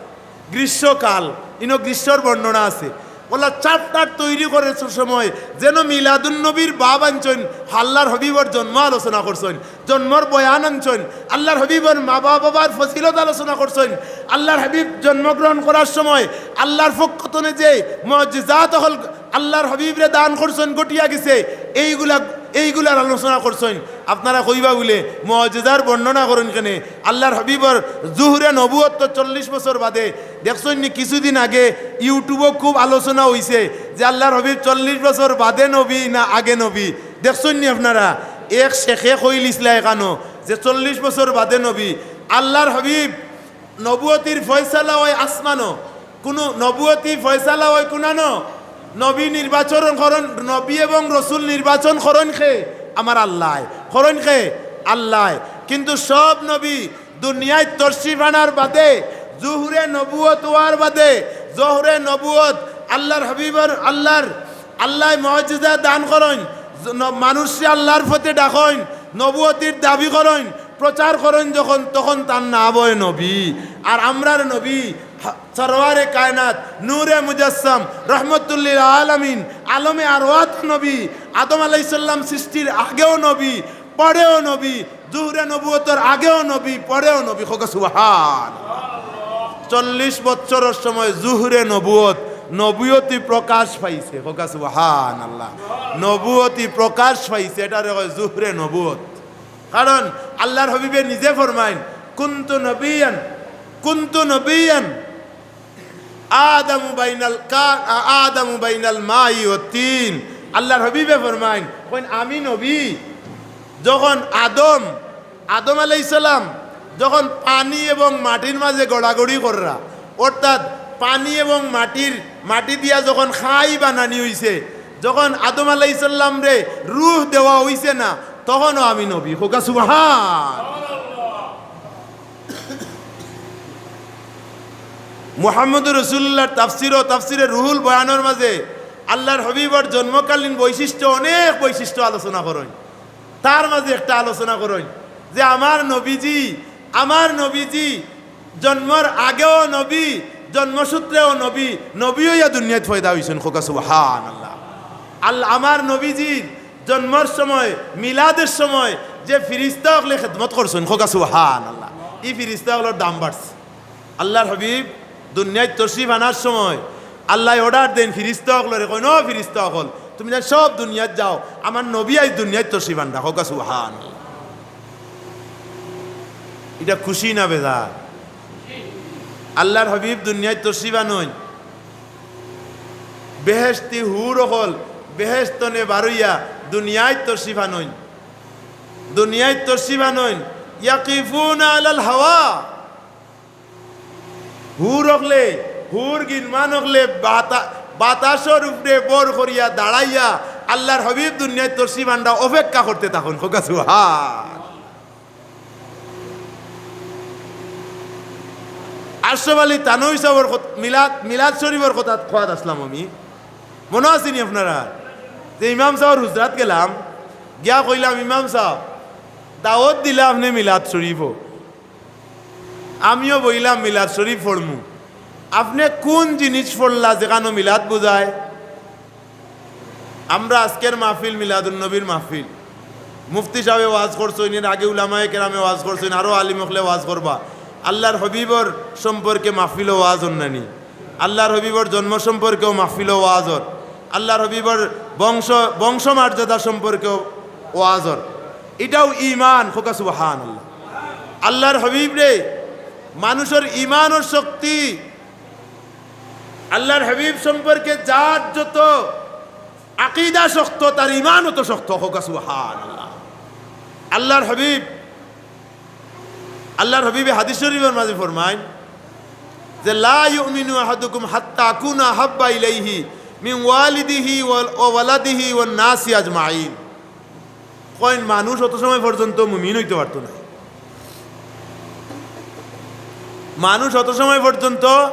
গ্রীষ্মকাল, ইনো গ্রীষ্মর বর্ণনা আছে। অলা chapter তৈরি করার সময় যেন মিলাদুন নবীর বাব আনছইন, আল্লাহর হাবিবর জন্ম আলোচনা করছইন, জন্মর বয়ান আনছইন, আল্লাহর হাবিবর মা বাবার ফজিলত আলোচনা করছইন, আল্লাহর হাবিব জন্মগ্রহণ করার সময় আল্লাহর পক্ষ তনে যে মুজিজাত অকল আল্লাহর হাবিবরে দান করছইন, ঘটিয়া গেছে, এইগুলা, এইগুলার আলোচনা করছইন। আপনারা কইবা বুলে, "মুজিজার বর্ণনা করইন কেনে? আল্লাহর হাবিবর জুহুরে নবুয়ত তো চল্লিশ বছর বাদে।" দেখছইন নি, কিছুদিন আগে YouTube-ও খুব আলোচনা অইছে যে আল্লাহর হাবিব চল্লিশ বছর বাদে নবী না আগে নবী? দেখছইন নি আপনারা? এক শেখে কইলিছলা এখানো যে চল্লিশ বছর বাদে নবী। আল্লাহর হাবিব নবুয়তির ফয়সালা অয় আসমানো, কুনু নবুয়তি ফয়সালা অয় কুনানো? নবী নির্বাচন করইন, নবী এবং রসুল নির্বাচন করইন কে? আমার আল্লায়। করইন কে? আল্লায়। কিন্তু সব নবী দুনিয়াত তশরিফ আনার বাদে, জুহুরে নবুয়ত অওয়ার বাদে, জোহরে নবুয়ত, আল্লাহর হাবিবর, আল্লাহর, আল্লায় মুজিজা দান করইন, জ-, ন-, মানুষরে আল্লাহর পথে ডাকইন, নবুয়তির দাবি করইন, প্রচার করইন যখন, তখন তান নাম অয় নবী। আর আমরার নবী, হা-, সরওয়ারে কায়নাত, নূরে মুজাসসাম, রহমতুল্লিল আলামিন, আলমে আরওয়াত নবী, আদম আলাইহিস সালাম সৃষ্টির আগেও নবী, পরেও নবী, জুহুরে নবুয়তর আগেও নবী, পরেও নবী। কউক্কা সুবহান। চল্লিশ বছরর সময় জুহুরে নবুয়ত, নবুয়তি প্রকাশ পাইছে। কউক্কা সুবহানাল্লাহ। নবুয়তি প্রকাশ পাইছে, এটারে কয় জুহুরে নবুয়ত। কারণ আল্লাহর হাবিবে নিজে ফরমাইন, "কুনতু নবিয়ান, কুনতু নবিয়ান, আদামু বাইনাল কা-, আ-, আদামু বাইনাল মাই ওয়াত তিন।" আল্লাহর হাবিবে ফরমাইন, কইন, "আমি নবী, যখন আদম, আদম আলাইহিস সালাম যখন পানি এবং মাটির মাঝে গড়াগড়ি কররা, অর্থাৎ পানি এবং মাটির, মাটি দিয়া যখন খাই বানানি অইছে, যখন আদম আলাইহিস সালামরে রূহ দেওয়া অইছে না, তখনও আমি নবী। কউক্কা সুবহান। মুহাম্মদুর রাসূলুল্লাহর তাফসীর ও তাফসীরে রুহুল বয়ানর মাঝে আল্লাহর হাবিবর জন্মকালীন বৈশিষ্ট্য, অনেক বৈশিষ্ট্য আলোচনা করইন। তার মাঝে একটা আলোচনা করইন যে আমার নবীজি, আমার নবীজি জন্মর আগেও নবী, জন্মসূত্রেও নবী, নবী অইয়া দুনিয়াত পয়দা অইছইন। কউক্কা সুবহানাল্লাহ। আল-, আমার নবীজির জন্মর সময়, মিলাদের সময় যে ফিরিস্তা অকলে খেদমত করছইন, কউক্কা সুবহানাল্লাহ, ই ফিরিস্তা অকলর দাম বাড়ছে। আল্লাহর হাবিব দুনিয়াত তশরিফ আনার সময় আল্লায় অর্ডার দেইন ফিরিস্তা অকলরে, কইন, "ও ফিরিস্তা অকল, তুমিতাইন সব দুনিয়াত যাও, আমার নবী আইজ দুনিয়াত তশরিফ আনরা।" কউক্কা সুবহানাল্লাহ। ইটা খুশি না বেজার? আল্লাহর হাবিব দুনিয়াত তশরিফ আনইন, বেহেশতি হুর অকল বেহেশত থনে বারইয়া দুনিয়াত তশরিফ আনইন, দুনিয়াত তশরিফ আনইন, ইয়াকিফুনা আলাল হাওয়া। হুর অকলে, হুর গিনমান অকলে বাতা-, বাতাসর উপরে ভর করিয়া দাঁড়াইয়া আল্লাহর হাবিব দুনিয়াত তশরিফ আনরা অপেক্ষা করতে থাকইন। কউক্কা সুবহান। আশরাফ আলী থানভী সাবর কত-, মিলাদ, মিলাদ শরীফর কথা কওয়াত আছলাম আমি। মনো আছে নি আপনারার? যে ইমাম সাবর হুজরাত গেলাম, গিয়া কইলাম, "ইমাম সাব, দাওয়াত দিলা আপনে মিলাদ শরীফো, আমিও বইলাম মিলাদ শরীফ পড়মু, আপনে কুন জিনিস পড়লা যেখানো মিলাদ বুঝায়?" আমরা আজকের মাহফিল মিলাদুন নবীর মাহফিল। মুফতি সাবে ওয়াজ করছইন, এর আগে উলামায়ে কেরামে ওয়াজ করছইন, আরো আলিম অকলে ওয়াজ করবা। আল্লাহর হাবিবর সম্পর্কে মাহফিলো ওয়াজ অর না নি? আল্লাহর হাবিবর জন্ম সম্পর্কেও মাহফিলো ওয়াজ অর। আল্লাহর হাবিবর বংশ, বংশমর্যাদা সম্পর্কেও ওয়াজ অর। ইটাও ঈমান। কউক্কা সুবহানাল্লাহ। আল্লাহর হাবিবরে, মানুষর ঈমানর শক্তি, আল্লাহর হাবিব সম্পর্কে যার যত আকীদা শক্ত, তার ঈমান অত শক্ত। কউক্কা সুবহানাল্লাহ। আল্লাহর হাবিব, আল্লাহর হাবিবে হাদিস শরীফর মাঝে ফরমাইন যে, "লা ইউমিনু আহাদুকুম হাত্তা আকুনা আহাব্বা ইলাইহি মিন ওয়ালিদিহি ওয়াল, ওয়া ওয়ালাদিহি ওয়ান নাসি আজমাইন।" কইন, মানুষ অত সময় পর্যন্ত মুমিন অইতো পারতো না। মানুষ অত সময় পর্যন্ত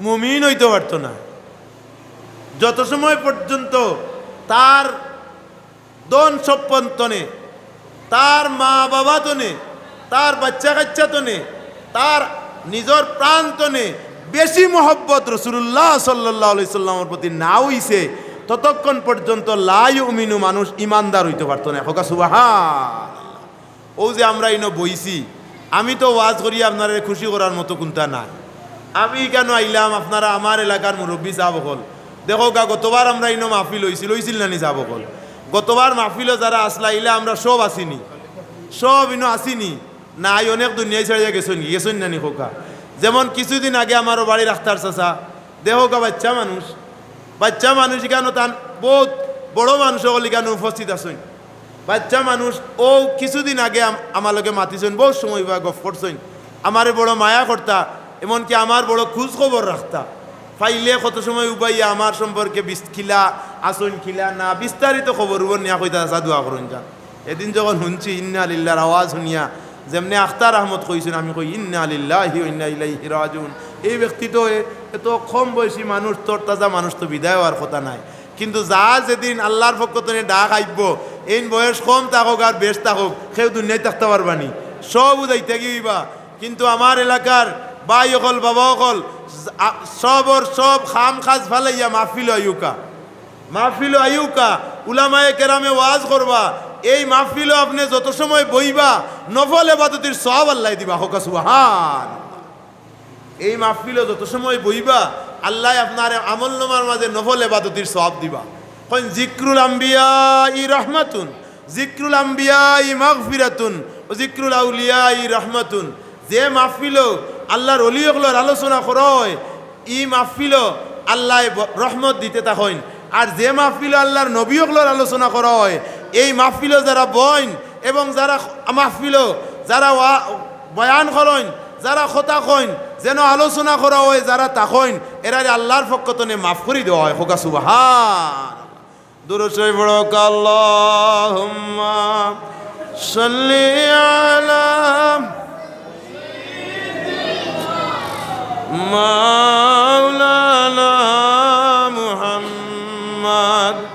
মুমিন অইতো পারতো না, যত সময় পর্যন্ত তার ধন সম্পদ থনে, তার মা বাবা থনে, তার বাচ্চা কাচ্চা থনে, তার নিজর প্রাণ থনে বেশি মহব্বত রাসূলুল্লাহ সাল্লাল্লাহু আলাইহি সাল্লামর প্রতি না অইছে, ততক্ষণ পর্যন্ত লা ইউমিনু, মানুষ ইমানদার অইতো পারতো না। কউক্কা সুবহান। অউ যে আমরা ইনো বইছি, আমি তো ওয়াজ করি আপনারারে খুশি করার মতো কুন্তা নায়। আমি ইকানো আইলাম, আপনারা আমার এলাকার মুরব্বি সাব অকল। দেখউক্কা, গতবার আমরা ইনো মাহফিল অইছিল, অইছিল না নি সাব অকল? গতবার মাহফিলো যারা আছলা, ইলা আমরা সব আছি নি? সব ইনো আছি নি? নাই, অনেক দুনিয়া ছাড়িয়া গেছইন, গেছইন না নি কউক্কা? যেমন কিছুদিন আগে আমার বাড়ির আখতার চাচা, দেখউক্কা, বাইচ্চা মানুষ, বাইচ্চা মানুষ ইকানো তান বউত বড় মানুষ অকল ইকানো উপস্থিত আছইন। বাইচ্চা মানুষ অউ কিছুদিন আগে আম-, আমার লগে মাতিছইন, বউত সময় বা গফ করছইন। আমারে বড় মায়া করতা, এমনকি আমার বড় খুজ খবর রাখতা। পাইলে কত সময় উবাইয়া আমার সম্পর্কে বিস-, কিলা আছইন, কিলা না, বিস্তারিত খবর উবর নিয়া কইতা, "চাচা, দোয়া করইন যান।" এদিন যখন হুনছি ইন্না লিল্লাহর আওয়াজ হুনিয়া, যেমনে আখতার আহমদ কইছইন, আমি কই, "ইন্না লিল্লাহি ওয়া ইন্না ইলাইহি রাজিউন।" এই ব্যক্তি তো এ-, এত কম বয়সী মানুষ, তরতাজা মানুষ তো বিদায় অওয়ার কথা নায়। কিন্তু যা যেদিন আল্লাহর পক্ষ থনে ডাক আইবো, এইন বয়স কম থাকউক আর বেশ থাকউক, কেউ দুনিয়াত থাকতা পারবা নি, সবউ যাইতাগি অইবা। কিন্তু আমার এলাকার ভাই অকল, বাবা অকল, আ-, সবর সব কাম কাজ ফালাইয়া মাহফিলো আইউক্কা। মাহফিলো আইউক্কা, উলামায়ে কেরামে ওয়াজ করবা। এই মাহফিলো আপনে যত সময় বইবা, নফল এবাদতির সওয়াব আল্লায় দিবা। কউক্কা সুবহান। এই মাহফিলো যত সময় বইবা, আল্লায় আপনার আমলনামার মাঝে নফল এবাদতির সওয়াব দিবা। কইন, "যিকরুল আম্বিয়াই রাহমাতুন, যিকরুল আম্বিয়াই মাগফিরাতুন, ওয়া যিকরুল আউলিয়াই রাহমাতুন।" যে মাহফিলো আল্লাহর ওলি অকলর আলোচনা করা অয়, ই মাহফিলো আল্লায় ব-, রহমত দিতে থাকইন। আর যে মাহফিলো আল্লাহর নবী অকলর আলোচনা করা অয়, এই মাহফিলো যারা বইন এবং যারা খ-, মাহফিলো যারা ওয়া-, বয়ান করইন, যারা কথা কইন, যেন আলোচনা করা অয়, যারা থাকইন, এরারে আল্লার পক্ষ তনে মাফ করি দেওয়া অয়। কউক্কা সুবহান। দুরূদ শরীফ পড়উক্কা। আল্লাহুম্মা সাল্লি আলা মাওলানা মুহাম্মদ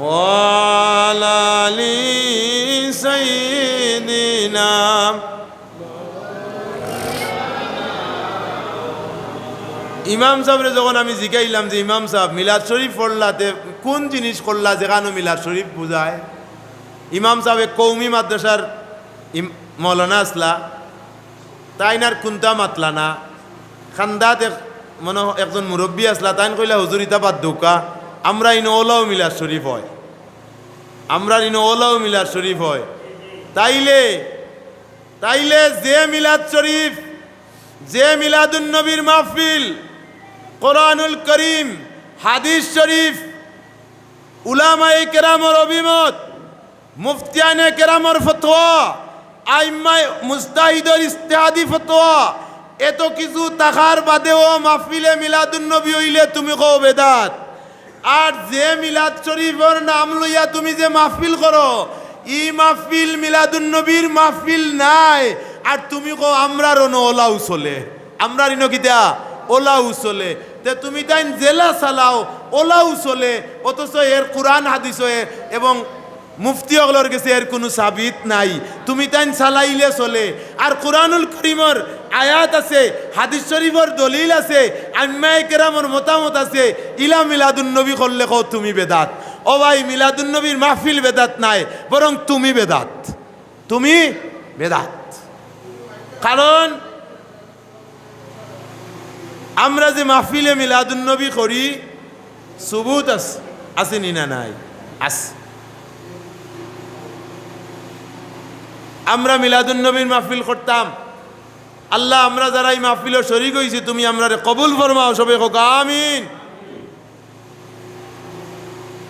ওয়া আলা আলি সাইয়্যিদিনা। ইমাম সাবরে যখন আমি জিগাইলাম যে, "ইমাম সাব, মিলাদ শরীফ পড়লা, তে কুন জিনিস করলা যেখানো মিলাদ শরীফ বুঝায়?" ইমাম সাব এক কওমি মাদ্রাসার ইম-, মৌলানা আছলা, তাইন আর কুন্তা মাতলা না। খান্দাত এক, মনো অয় একজন মুরব্বি আছলা, তাইন কইলা, "হুজুর, ইতা বাদ দেউক্কা, আমরার ইনো অলাউ মিলাদ শরীফ অয়, আমরার ইনো অলাউ মিলাদ শরীফ অয়।" তাইলে, তাইলে যে মিলাদ শরীফ, যে মিলাদুন নবীর মাহফিল, কোরআনুল করিম, হাদিস শরীফ, উলামায়ে কেরামর অভিমত, মুফতিয়ানে কেরামর ফতোয়া, আইম্মায়ে মুজতাহিদর ইজতিহাদি ফতোয়া, এত কিছু থাকার বাদেও মাহফিলে মিলাদুন নবী অইলে তুমি কও বেদাত। আর যে মিলাদ শরীফর নাম লইয়া তুমি যে মাহফিল করো, ই মাহফিল মিলাদুন নবীর মাহফিল নায়। আর তুমি কও, "আমরার অনো অলাউ চলে, আমরার ইনো কিতা অলাউ চলে।" তে তুমি তাইন যেলা চালাও, অলাউ চলে, অথচ এর কোরআন হাদিসও এ-, এবং মুফতি অকলর গেছে এর কুনু সাবিত নাই। তুমি তাইন চালাইলে চলে। আর কোরআনুল করিমর আয়াত আছে, হাদিস শরীফর দলিল আছে, আইম্মায়ে কেরামর মতামত আছে, ইলা মিলাদুন নবী করলে কও তুমি বেদাত। ও ভাই, মিলাদুন নবীর মাহফিল বেদাত নায়, বরং তুমি বেদাত, তুমি বেদাত। কারণ আমরা যে মাহফিলে মিলাদুন নবী করি, সুবুত আছে, আছে নি না নাই? আছে। আমরা মিলাদুন নবীর মাহফিল করতাম। আল্লাহ, আমরা যারা ই মাহফিলো শরিক অইছি, তুমি আমরারে কবুল ফরমাও, সবে কউক্কা আমিন।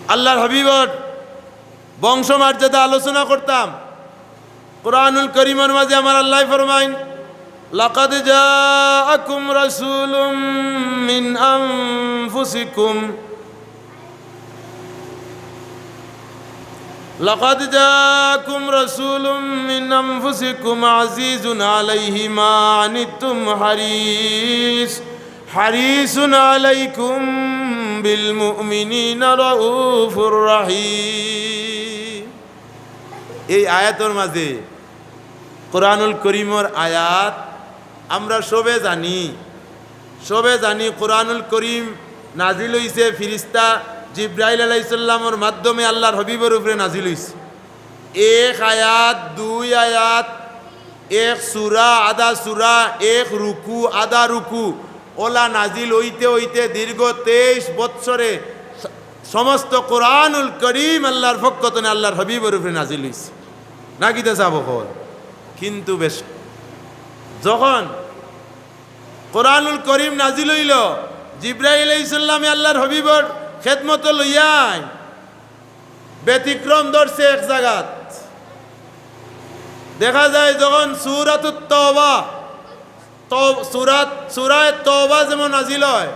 আল্লাহর হাবিবর বংশ মর্যাদা আলোচনা করতাম। কোরআনুল করিমর মাঝে আমার আল্লায় ফরমাইন, "লাকাদ জাআকুম রাসূলুম মিন আনফুসিকুম, লাকাদ জাআকুম রাসূলুম মিন আনফুসিকুম আজিজুন আলাইহি মা আনিতুম হারিস, হারিসুন আলাইকুম বিল মুমিনিনা রাউফুর রাহিম।" এই আয়াতর মাঝে, কোরআনুল করিমর আয়াত, আমরা সবে জানি, সবে জানি কোরআনুল করিম নাজিল অইছে ফিরিস্তা জিব্রাইল আলাইহিস সালামর মাধ্যমে আল্লাহর হাবিবর উপরে নাজিল অইছে। এক আয়াত, দুই আয়াত, এক সূরা, আধা সূরা, এক রুকু, আধা রুকু, অলা নাজিল অইতে অইতে দীর্ঘ তেইশ বৎসরে স-, সমস্ত কোরআনুল করিম আল্লাহর পক্ষ তনে আল্লাহর হাবিবর উপরে নাজিল অইছে। না কিতা সাব অকল? কিন্তু বেশ, যখন কোরআনুল করিম নাজিল অইলো, জিব্রাইল আলাইহিস সালামে আল্লাহর হাবিবর খেদমতো লইয়া আইন, ব্যতিক্রম ধরছে এক জাগাত। দেখা যায় যখন সূরাতুত তওবা, তও-, সূরাত, সূরায়ে তওবা যেমন নাজিল অয়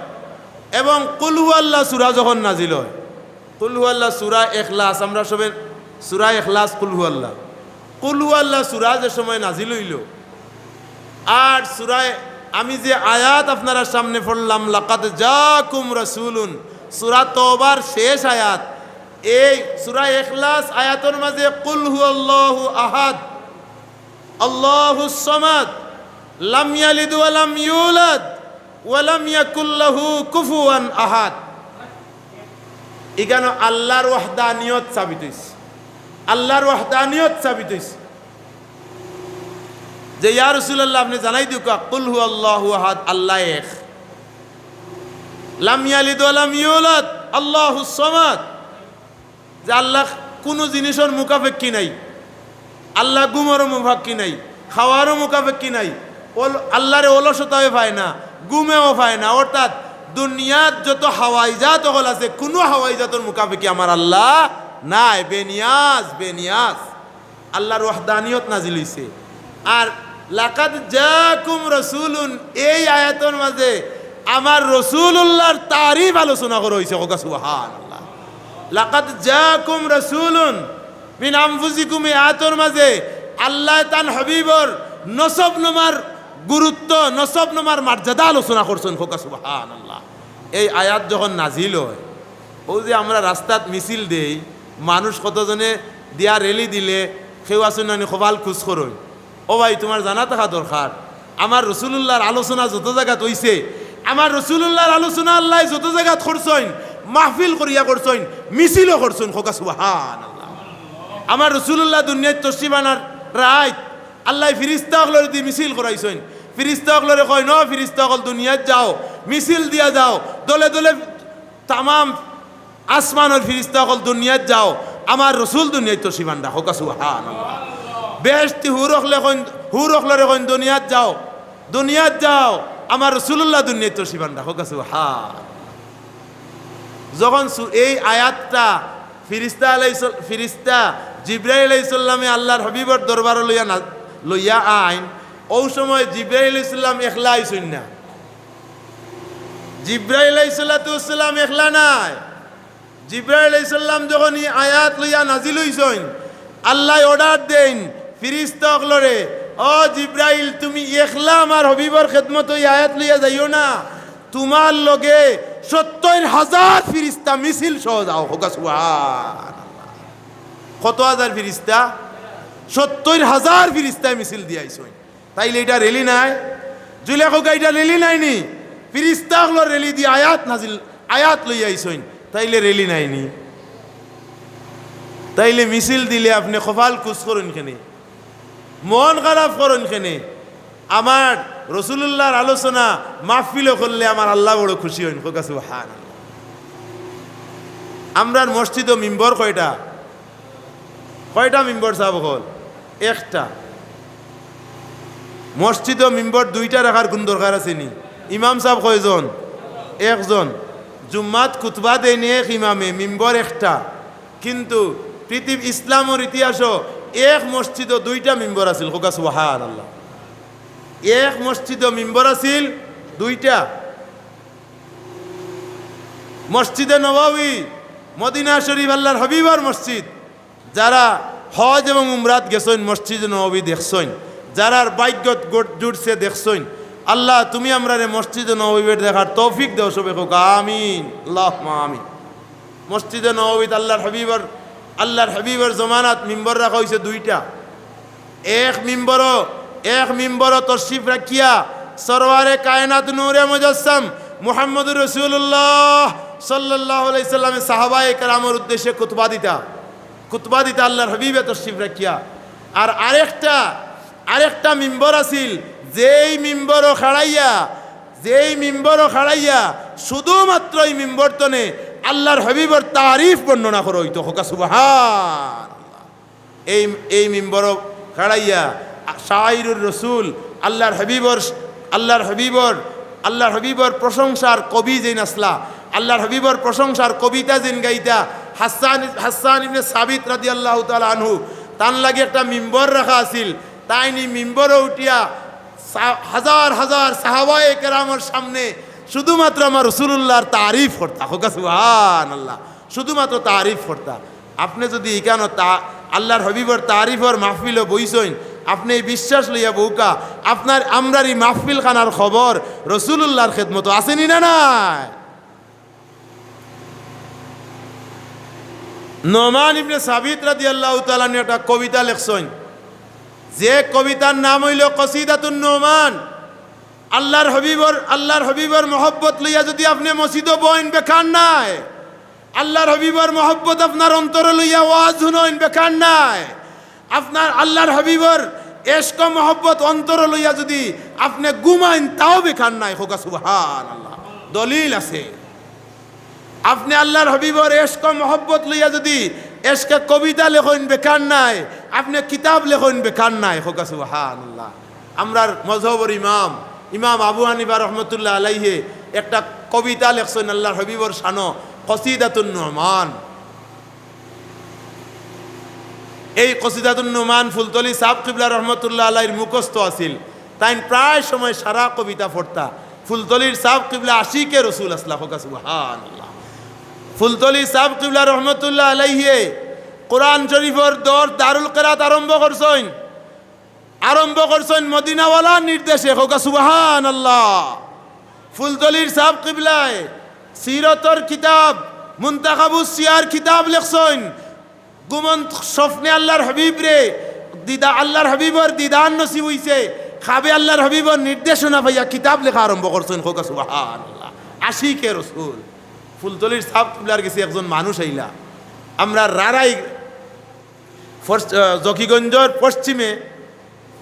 এবং কুল হু আল্লাহ সূরা যখন নাজিল অয়, কুল হু আল্লাহ, সূরা ইখলাস, আমরা সবে সূরা ইখলাস, কুল হু আল্লাহ, কুল হু আল্লাহ সূরা যে সময় নাজিল অইলো, আর সূরায়ে, আমি যে আয়াত আপনারার সামনে পড়লাম, "লাকাদ জাআকুম রাসূলুন", সূরা তওবার শেষ আয়াত, এই সূরা ইখলাস আয়াতর মাঝে "কুল হুয়াল্লাহু আহাদ, আল্লাহুস সামাদ, লাম ইয়ালিদ ওয়া লাম ইউলাদ, ওয়া লাম ইয়াকুল লাহু কুফুয়ান আহাদ।" ইখানো আল্লাহর ওয়াহদানিয়ত সাবিত অইছে, আল্লাহর ওয়াহদানিয়ত সাবিত অইছে। যে, "ইয়া রাসূলুল্লাহ, আপনে জানাই দেউক্কা, কুল হুয়াল্লাহু আহাদ, আল্লাহ এক। লাম ইয়ালিদ ওয়া লাম ইউলাদ, আল্লাহুস সামাদ।" যে আল্লাহ কুনু জিনিসর মুখাপেক্ষী নাই, আল্লাহ ঘুমরও মুখাপেক্ষী নাই, খাওয়ারও মুখাপেক্ষী নাই, অল-, আল্লাহরে অলসতায়ও পায় না, ঘুমেও পায় না। অর্থাৎ দুনিয়াত যত হাওয়াইজাত অকল আছে, কুনু হাওয়াইজাতর মুখাপেক্ষী আমার আল্লাহ নাই, বেনিয়াজ, বেনিয়াজ। আল্লাহর ওয়াহদানিয়ত নাজিল অইছে। আর লাকাদ জাআকুম রাসূলুন, এই আয়াতর মাঝে আমার রাসূলুল্লাহর তারিফ আলোচনা করা অইছে। কউক্কা সুবহানাল্লাহ। লাকাদ জাআকুম রাসূলুন মিন আনফুসিকুম, এই আয়াতর মাঝে আল্লায় তান হাবিবর নসব নমার গুরুত্ব, নসব নমার মর্যাদা আলোচনা করছইন। কউক্কা সুবহানাল্লাহ। এই আয়াত যখন নাজিল অয়, অউ যে আমরা রাস্তাত মিছিল দেই, মানুষ কতজনে দিয়া র‍্যালি দিলে, কেউ আছইন নানি কপাল কুচ করইন। ও ভাই, তুমার জানা থাকা দরকার, আমার রাসূলুল্লাহর আলোচনা যত জাগাত অইছে, আমার রাসূলুল্লাহর আলোচনা আল্লায় যত জাগাত করছইন, মাহফিল করিয়া করছইন, মিছিলও করছইন। কউক্কা সুবহানাল্লাহ। আমার রাসূলুল্লাহ দুনিয়াত তশরিফ আনার রাইত আল্লায় ফিরিস্তা অকলরে দি মিছিল করাইছইন। ফিরিস্তা অকলরে কইন, "ও ফিরিস্তা অকল, দুনিয়াত যাও, মিছিল দিয়া যাও, দলে দলে তামাম আসমানর ফিরিস্তা অকল দুনিয়াত যাও, আমার রাসূল দুনিয়াত তশরিফ আনরা।" কউক্কা সুবহানাল্লাহ। বেহেশতি হুর অকলে কইন, হুর অকলরে কইন, "দুনিয়াত যাও, দুনিয়াত যাও, আমার রাসূলুল্লাহ দুনিয়াত তশরিফ আনরা।" কউক্কা সুবহান। যখন সু-, এই আয়াতটা ফিরিস্তা আলাইহিস-, ফিরিস্তা জিব্রাইল আলাইহিস সালামে আল্লাহর হাবিবর দরবারো লইয়া না, লইয়া আইন, অউ সময় জিব্রাইল আলাইহিস সালাম একলা আইছইন না। জিব্রাইল আলাইহিস সালাতু ওয়াস সালাম একলা নায়। জিব্রাইল আলাইহিস সালাম যখন ই আয়াত লইয়া নাজিল অইছইন, আল্লায় অর্ডার দেইন ফিরিস্তা অকলরে, "ও জিব্রাইল, তুমি একলা আমার হাবিবর খেদমতো ই আয়াত লইয়া যাইও না, তুমার লগে সত্তইর হাজার ফিরিস্তা মিছিল সহ যাও।" কউক্কা সুবহান। কত হাজার ফিরিস্তা? সত্তইর হাজার ফিরিস্তায় মিছিল দিয়া আইছইন। তাইলে ইটা র‍্যালি নায়? জুলে কউক্কা, ইটা র‍্যালি নায় নি? ফিরিস্তা অকলর র‍্যালি দি আয়াত নাজিল, আয়াত লইয়া আইছইন, তাইলে র‍্যালি নায় নি? তাইলে মিছিল দিলে আপনে কপাল কুচ করইন কেনে? মন খারাপ করইন কেনে? আমার রাসূলুল্লাহর আলোচনা মাহফিলো করলে আমার আল্লাহ বড় খুশি অইন। কউক্কা সুবহানাল্লাহ। আমরার মসজিদো মিম্বর কয়টা? কয়টা মিম্বর সাব অকল? একটা। মসজিদো মিম্বর দুইটা রাখার কুন দরকার আছে নি? ইমাম সাব কয়জন? একজন। জুম্মাত খুতবা দেইন এক ইমামে, মিম্বর একটা। কিন্তু পৃথিবী ইসলামর ইতিহাসো এক মসজিদো দুইটা মিম্বর আছিল। কউক্কা সুবহানাল্লাহ। এক মসজিদো মিম্বর আছিল দুইটা। মসজিদে নববী, মদিনা শরীফ, আল্লাহর হাবিবর মসজিদ। যারা হজ এবং উমরাত গেছইন, মসজিদে নববী দেখছইন, যারার ভাগ্যত গো-, জুটছে দেখছইন, আল্লাহ, তুমি আমরারে মসজিদে নববীর দেখার তৌফিক দেও, সবে কউক্কা আমিন, আল্লাহুম্মা আমিন। মসজিদে নববীত আল্লাহর হাবিবর, আল্লাহর হাবিবর জমানাত মিম্বর রাখা অইছে দুইটা। এক মিম্বরো, এক মিম্বরো তশরিফ রাখিয়া সরওয়ারে কায়নাত নূরে মুজাসসাম মুহাম্মদুর রাসূলুল্লাহ সাল্লাল্লাহু আলাইহি সাল্লামে সাহাবায়ে কেরামর উদ্দেশ্যে খুতবা দিতা, খুতবা দিতা আল্লাহর হাবিবে তশরিফ রাখিয়া। আর আরেকটা, আরেকটা মিম্বর আছিল, যেই মিম্বরো খাড়াইয়া, যেই মিম্বরো খাড়াইয়া শুধুমাত্র ই মিম্বর তনে আল্লাহর হাবিবর তারিফ বর্ণনা করা অইতো। কউক্কা সুবহান। এই, এই মিম্বরো খাড়াইয়া শাইরুর রসুল, আল্লাহর হাবিবর, আল্লাহর হাবিবর, আল্লাহর হাবিবর প্রশংসার কবি যেইন আছলা, আল্লাহর হাবিবর প্রশংসার কবিতা যেইন গাইতা, হাসান, হাসান ইবনে সাবিত রাদিয়াল্লাহু তাআলা আনহু, তান লাগি একটা মিম্বর রাখা আছিল। তাইন ই মিম্বরো উঠিয়া সা-, হাজার হাজার সাহাবায়ে কেরামর সামনে শুধুমাত্র আমার রাসূলুল্লাহর তারিফ করতা। কউক্কা সুবহানাল্লাহ। শুধুমাত্র তারিফ করতা। আপনে যুদি ইখানো তা-, আল্লাহর হাবিবর তারিফর মাহফিলো বইছইন, আপনে ই বিশ্বাস লইয়া বউক্কা, আপনার, আমরার ই মাহফিল খানার খবর রাসূলুল্লাহর খেদমতো আছে নি না নাই? নোমান ইবনে সাবিত রাদিয়াল্লাহু তাআলা আনহু একটা কবিতা লেখছইন, যে কবিতার নাম অইলো কসিদাতুন নোমান। আল্লাহর হাবিবর, আল্লাহর হাবিবর মহব্বত লইয়া যুদি আপনে মসজিদো বইন, বেকার নায়। আল্লাহর হাবিবর মহব্বত আপনার অন্তরো লইয়া ওয়াজ হুনইন, বেকার নায়। আপনার আল্লাহর হাবিবর এশক মহব্বত অন্তরো লইয়া যুদি আপনে ঘুমাইন, তাও বেকার নায়। কউক্কা সুবহানাল্লাহ। দলিল আছে। আপনে আল্লাহর হাবিবর এশক মহব্বত লইয়া যুদি এশকে কবিতা লেখইন, বেকার নায়। আপনে কিতাব লেখইন, বেকার নায়। কউক্কা সুবহানাল্লাহ। আমরার মজহবর ইমাম, ইমাম আবু হানিফা রহমতুল্লাহ আলাইহে একটা কবিতা লেখছইন আল্লাহর হাবিবর শানো, কসিদাতুন নোমান। এই কসিদাতুন নুমান ফুলতলি সাব কিবলা রহমতুল্লাহ আলাইহির মুখস্থ আছিল। তাইন প্রায় সময় সারা কবিতা পড়তা। ফুলতলির সাব কিবলা আশিকে রসুল আছলা, কউক্কা সুবহানাল্লাহ। ফুলতলি সাব কিবলা রহমতুল্লাহ আলাইহি কোরআন শরীফর দর দারুল কেরাত আরম্ভ করছইন, আরম্ভ করছইন মদিনাওয়ালার নির্দেশে, কউক্কা সুবহানাল্লাহ। ফুলতলির সাব কিবলায় সিরতর কিতাব, মুনতাখাবুস সিয়ার কিতাব লেখছইন। ঘুমন্ত স্বপ্নে আল্লাহর হাবিবরে দিদা-, আল্লাহর হাবিবর দিদার নসিব অইছে, খাবে আল্লাহর হাবিবর নির্দেশনা পাইয়া কিতাব লেখা আরম্ভ করছইন, কউক্কা সুবহানাল্লাহ। আশিকে রসুল। ফুলতলির সাব কিবলার গেছে একজন মানুষ আইলা। আমরা রারাই পশ্চ-, আহ, জকিগঞ্জর পশ্চিমে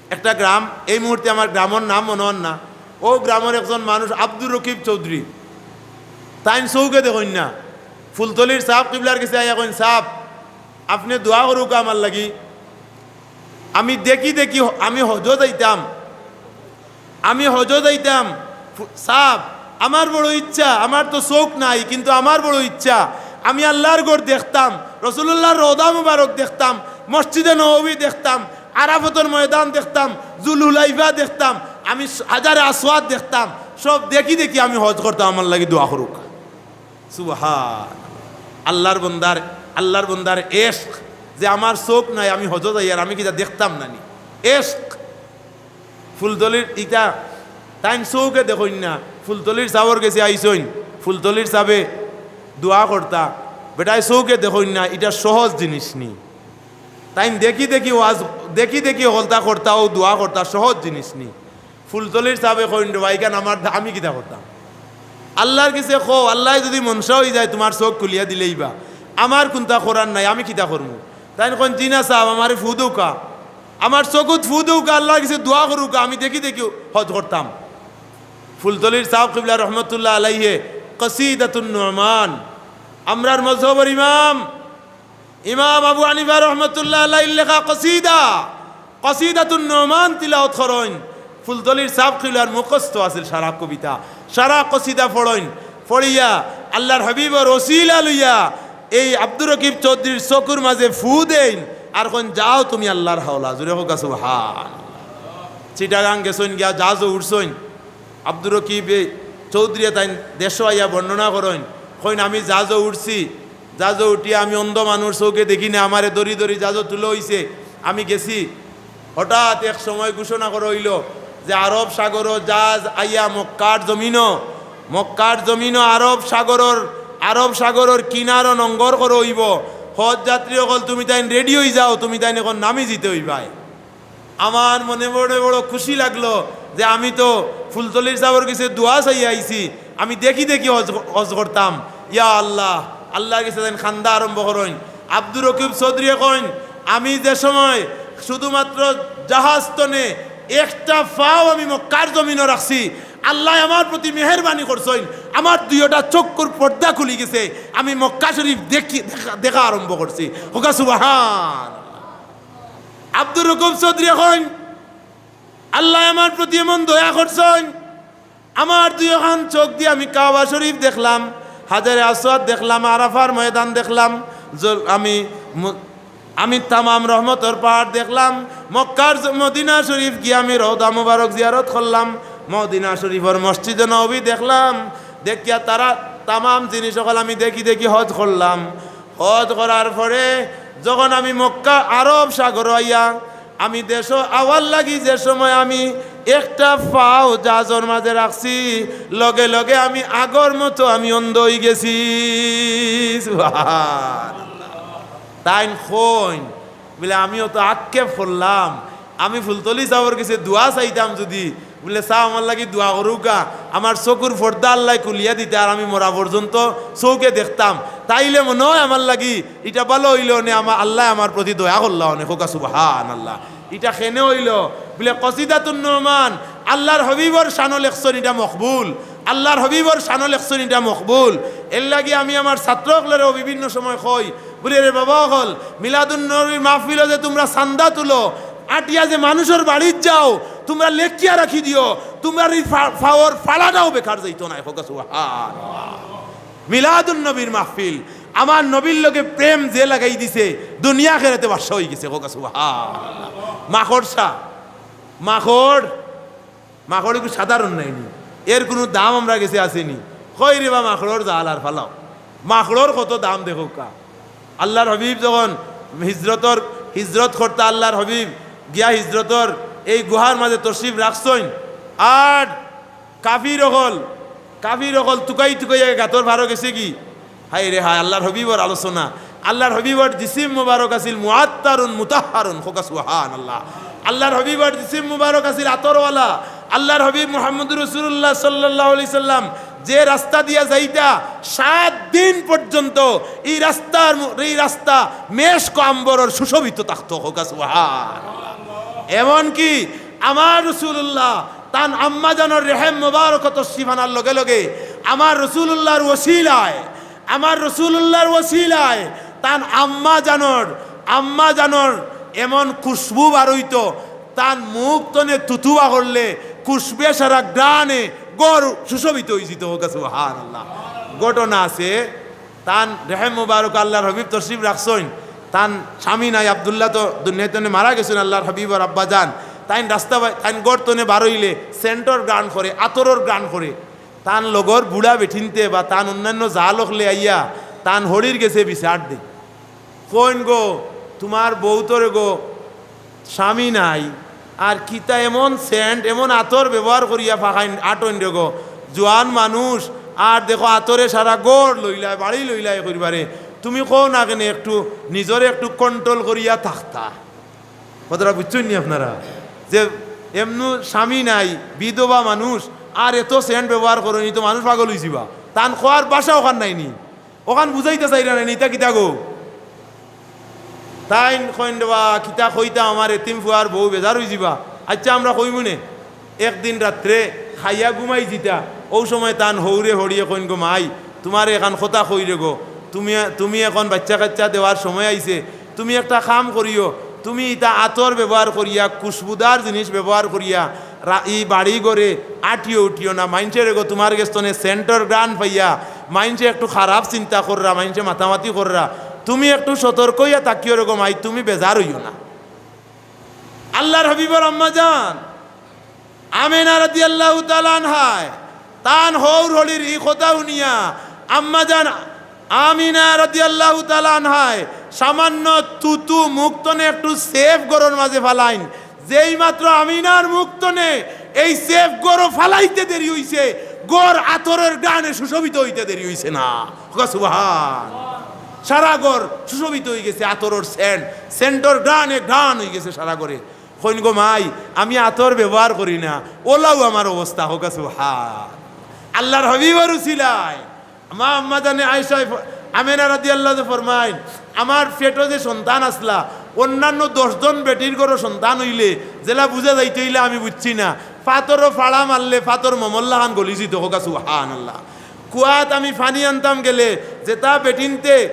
একটা গ্রাম, এই মুহূর্তে আমার গ্রামর নাম মনো অর না। অউ গ্রামর একজন মানুষ আব্দুর রকিব চৌধুরী, তাইন চউখে দেখইন না। ফুলতলির সাব কিবলার গেছে আইয়া কইন, "সাব, আপনে দোয়া করউক্কা আমার লাগি। আমি দেখি দেখি হ-, আমি হজো যাইতাম, আমি হজো যাইতাম। ফু-, সাব, আমার বড় ইচ্ছা, আমার তো চউখ নাই, কিন্তু আমার বড় ইচ্ছা, আমি আল্লাহর ঘর দেখতাম, রসুলুল্লাহর রওজা মুবারক দেখতাম, মসজিদে নববী দেখতাম, আরাফাতর ময়দান দেখতাম, জুলহুলাইফা দেখতাম, আমি স-, হাজারে আসওয়াদ দেখতাম, সব দেখি দেখি আমি হজ করতাম, আমার লাগি দোয়া করউক্কা।" সুবহান। আল্লাহর বন্দার, আল্লাহর বন্দার এশক, যে আমার চউখ নাই, আমি হজো যাইয়ার, আমি কিতা দেখতাম না নি? এশক। ফুলতলির ইটা তাইন চউখে দেখইন না, ফুলতলির সাবর গেছে আইছইন, ফুলতলির সাবে দোয়া করতা, বেটায় চউখে দেখইন না, ইটা সহজ জিনিস নি। তাইন দেখি দেখি ওয়াজ, দেখি দেখি হকলতা করতা, অউ দোয়া করতা, সহজ জিনিস নি। ফুলতলির সাবে কইন, "রে ভাইখান, আমার দা-, আমি কিতা করতাম? আল্লাহর গেছে কও, আল্লায় যুদি মনশা অইযায়, তুমার চউখ খুলিয়া দিলাইবা, আমার কুন্তা করার নাই, আমি কিতা করমু?" তাইন কইন, "জি না সাব, আমারে ফু দেউক্কা, আমার চকুত ফু দেউক্কা, আল্লাহর গেছে দোয়া করউক্কা, আমি দেখি দেখি হজ করতাম।" ফুলতলির সাব কিবলা রহমতুল্লাহ আলাইহি কসিদাতুন নুমান, আমরার মজহবর ইমাম, ইমাম আবু হানিফা রহমতুল্লাহ আলাইহির লেখা কসিদা, কসিদাতুন নুমান তিলাওয়াত করইন। ফুলতলির সাব কিবলার মুখস্থ আছিল সারা কবিতা, সারা কসিদা পড়ইন। পড়িয়া আল্লাহর হাবিবর ওসিলা লইয়া এই আব্দুর রকিব চৌধুরীর চকুর মাঝে ফু দেইন, আর কইন, "যাও তুমি আল্লাহর হাওলা।" জুরে কউক্কা সুবহান। চিটাগাং গেছইন, গিয়া জাহাজো উঠছইন। আব্দুর রকিব চৌধুরী তাইন দেশো আইয়া বর্ণনা করইন, কইন, "আমি জাহাজো উঠছি, জাহাজো উঠিয়া আমি অন্ধ মানুষ, চউখে দেখি না, আমারে দড়ি দড়ি জাহাজো তুলা অইছে, আমি গেছি।" হঠাৎ এক সময় ঘোষণা করা অইলো যে আরব সাগরো জাহাজ আইয়া মক্কার জমিনো, মক্কার জমিনো আরব সাগরর, আরব সাগরর কিনারো নোঙর করা অইবো। হজ যাত্রী অকল, তুমি তাইন রেডি অইযাও, তুমি তাইন অখন নামি যিতে অইবায়। আমার মনে বড় বড় খুশি লাগলো যে আমি তো ফুলতলির সাবর গেছে দোয়া চাইয়া আইছি, আমি দেখি দেখি হজ, হজ করতাম। ইয়া আল্লাহ, আল্লাহর গেছে তাইন কান্দা আরম্ভ করইন। আব্দুর রকিব চৌধুরীয়ে কইন, "আমি যে সময় শুধুমাত্র জাহাজ তনে একটা পাও আমি মক্কার জমিনো রাখছি, আল্লায় আমার প্রতি মেহেরবানি করছইন, আমার দুইওটা চক্ষুর পর্দা খুলি গেছে, আমি মক্কা শরীফ দেখি, দেখা, দেখা আরম্ভ করছি।" কউক্কা সুবহান। আব্দুর রকিব চৌধুরীয়ে কইন, "আল্লায় আমার প্রতি এমন দয়া করছইন, আমার দুইওখান চউখ দি আমি কাবা শরীফ দেখলাম, হাজারে আসওয়াদ দেখলাম, আরাফার ময়দান দেখলাম, জ-, আমি ম-, আমি তামাম রহমতর পাহাড় দেখলাম, মক্কার জ-, মদিনা শরীফ গিয়া আমি রওজা মুবারক জিয়ারত করলাম, মদিনা শরীফর মসজিদে নববী দেখলাম, দেখিয়া তারা তামাম জিনিস অকল আমি দেখি দেখি হজ করলাম।" হজ করার পরে যখন আমি মক্কা আরব সাগরো আইয়া আমি দেশো আওয়ার লাগি যে সময় আমি একটা পাও জাহাজর মাঝে রাখছি, লগে লগে আমি আগর মতো আমি অন্ধ অইগেছি। সুবহানাল্লাহ। তাইন কইন, বলে, "আমিও তো আক্ষেপ করলাম, আমি ফুলতলি সাবর গেছে দোয়া চাইতাম যুদি, বলে, সাব আমার লাগি দোয়া করউক্কা, আমার চকুর পর্দা আল্লায় খুলিয়া দিতা, আর আমি মরা পর্যন্ত চউখে দেখতাম, তাইলে মনো অয় আমার লাগি ইটা ভালা অইলো অনে, আমা-, আল্লায় আমার প্রতি দয়া করলা অনে।" কউক্কা সুবহানাল্লাহ। ইটা কেনে অইলো? বলে, কসিদাতুন নুমান, আল্লাহর হাবিবর শানো লেখছইন, ইটা মকবুল। আল্লাহর হাবিবর শানো লেখছইন, ইটা মকবুল। এরলাগি আমি আমার ছাত্র অকলরেও বিভিন্ন সময় কই, বলি, "রে বাবা অকল, মিলাদুন নবীর মাহফিলো যে তুমরা চান্দা তুলো, আটিয়া যে মানুষর বাড়িত যাও, তুমরা লেখিয়া রাখি দিও, তুমরার ই ফা-, পাওর ফালাটাও বেকার যাইতো নায়।" কউক্কা সুবহানাল্লাহ। মিলাদুন নবীর মাহফিল, আমার নবীর লগে প্রেম যে লাগাই দিছে, দুনিয়া আখেরাতে বাদশা অইগেছে। কউক্কা সুবহানাল্লাহ। মাকড়সা, মাকড়, মাকড় এগু সাধারণ নায়নি, এর কুনু দাম আমরার গেছে আছেনি। কই রে বা মাকড়র জাল আর ফালাও, মাকড়র কত দাম দেখউক্কা। আল্লার হাবিব যখন হিজরতর, হিজরত করতা আল্লার হাবিব গিয়া হিজরতর এই গুহার মাজে তশরিফ রাখছইন, আর কাফির অকল, কাফির অকল তুকাই তুকাইয়া গাতর পারো গেছেগি। হায় রে হায়, আল্লার হাবিবর আলোচনা। আল্লার হাবিবর জিসিম মুবারক আছিল মুআত্তারুন মুতাহহারুন, কউক্কা সুবহানাল্লাহ। আল্লার হাবিবর জিসিম মুবারক আছিল আতরওয়ালা। আল্লার হাবিব মুহাম্মদুর রাসূলুল্লাহ সাল্লাল্লাহু আলাইহি সাল্লাম যে রাস্তা দিয়া যাইতা, সাত দিন পর্যন্ত এই রাস্তার মু-, এই রাস্তা মেশক আম্বরর সুশোভিত থাকতো, কউক্কা সুবহানাল্লাহ। এমনকি আমার রাসূলুল্লাহ তান আম্মাজানর রেহেম মোবারকো তশরিফ আনার লগে লগে আমার রাসূলুল্লাহর ওসিলায়, আমার রাসূলুল্লাহর ওসিলায় তান আম্মাজানর, আম্মাজানর এমন খুশবু বারইতো, তান মুখ তনে থুথু বাগড়লে খুশবুয়ে সারা ঘ্রাণে ঘর সুশোভিত অইযিতো। কউক্কা সুবহানাল্লাহ। ঘটনা আছে, তান রেহেম মুবারক আল্লার হাবিব তশরিফ রাখছইন, তান স্বামী নাই, আব্দুল্লাহ তো দুনিয়া তনে মারা গেছইন, আল্লার হাবিবর আব্বাজান। তাইন রাস্তা বায়-, তাইন ঘর তনে বারইলে সেন্টর ঘ্রাণ করে, আতরর ঘ্রাণ করে। তান লগর বুড়া বেটিন্তে বা তান অন্যান্য জাল অকলে আইয়া তান হড়ির গেছে বিচার দে, কইন গো, তুমার বউতরে গো স্বামী নাই, আর কিতা এমন সেন্ট, এমন আতর ব্যবহার করিয়া ফাকাইন আটইন রে গো, জোয়ান মানুষ, আর দেখো আতরে সারা ঘর লইলায়, বাড়ি লইলায় করিবারে, তুমি কও না কেনে একটু নিজরে একটু কন্ট্রোল করিয়া থাকতা? কথাটা বুঝছইন নি আপনারা? যে এমনু স্বামী নাই, বিধবা মানুষ, আর এত সেন্ট ব্যবহার করইন, ই তো মানুষ পাগল অইযিবা। তান কওয়ার ভাষা অখান নাইনি, অখান বুঝাইতা চাইরা নাইনি, ইতা কিতা গো? তাইন কইন রে বা, কিতা কইতাম, আমার এতিম ফুয়ার বউ বেজার অইযিবা। আইচ্ছা, আমরা কইমুনে। একদিন রাত্রে খাইয়া ঘুমাই যিতা, অউ সময় তান হউরে হড়িয়ে কইন গো, মাই, তুমারে এখান কথা কই রে গো, তুমি, তুমি এখন বাইচ্চা কাইচ্চা দেওয়ার সময় আইছে, তুমি একটা কাম করিও, তুমি ইতা আতর ব্যবহার করিয়া, খুশবুদার জিনিস ব্যবহার করিয়া, রা-, ই বাড়ি ঘরে আটিও উঠিও না, মাইনষে রে গো তুমার গেছ তনে সেন্টর ঘ্রাণ পাইয়া, মাইনষে একটু খারাপ চিন্তা কররা, মাইনষে মাতামাতি কররা, তুমি একটু সতর্ক অইয়া থাকিও রে গো মাই, তুমি বেজার অইও না। আল্লার হাবিবর আম্মাজান আমিনা রাদিয়াল্লাহু তাআলা আনহায় তান হউর হড়ির ই কথা হুনিয়া আম্মাজান আমিনা রাদিয়াল্লাহু তাআলা আনহায় সামান্য থুথু মুখ তনে একটু সেফ ঘরর মাজে ফালাইন। যেই মাত্র আমিনার মুখ তনে এই সেফ ঘরো ফালাইতে দেরি অইছে, ঘর আতরর ঘ্রাণে সুশোভিত অইতে দেরি অইছে না। কউক্কা সুবহান। সারা ঘর সুশোভিত অইগেছে আতরর সেন্ট, সেন্টর ঘ্রাণে ঘ্রাণ অইগেছে সারা ঘরে। কইন গো মাই, আমি আতর ব্যবহার করি না, অলাউ আমার অবস্থা। কউক্কা সুবহান। আল্লার হাবিবর উসিলায় মা আম্মাজানে আয়েশা ফ-, আমেনা রাদিয়াল্লাহু আনহা ফরমাইন, আমার পেটো যে সন্তান আছলা, অন্যান্য দশ জন বেটির ঘরো সন্তান অইলে যেলা বুঝা যাইতো, ইলা আমি বুঝছি না। ফাতরো ফাড়া মারলে ফাতর মমর লাখান গলি যিতো। কউক্কা সুবহানাল্লাহ। কুয়াত আমি পানি আনতাম গেলে, যেতা বেটিন্তে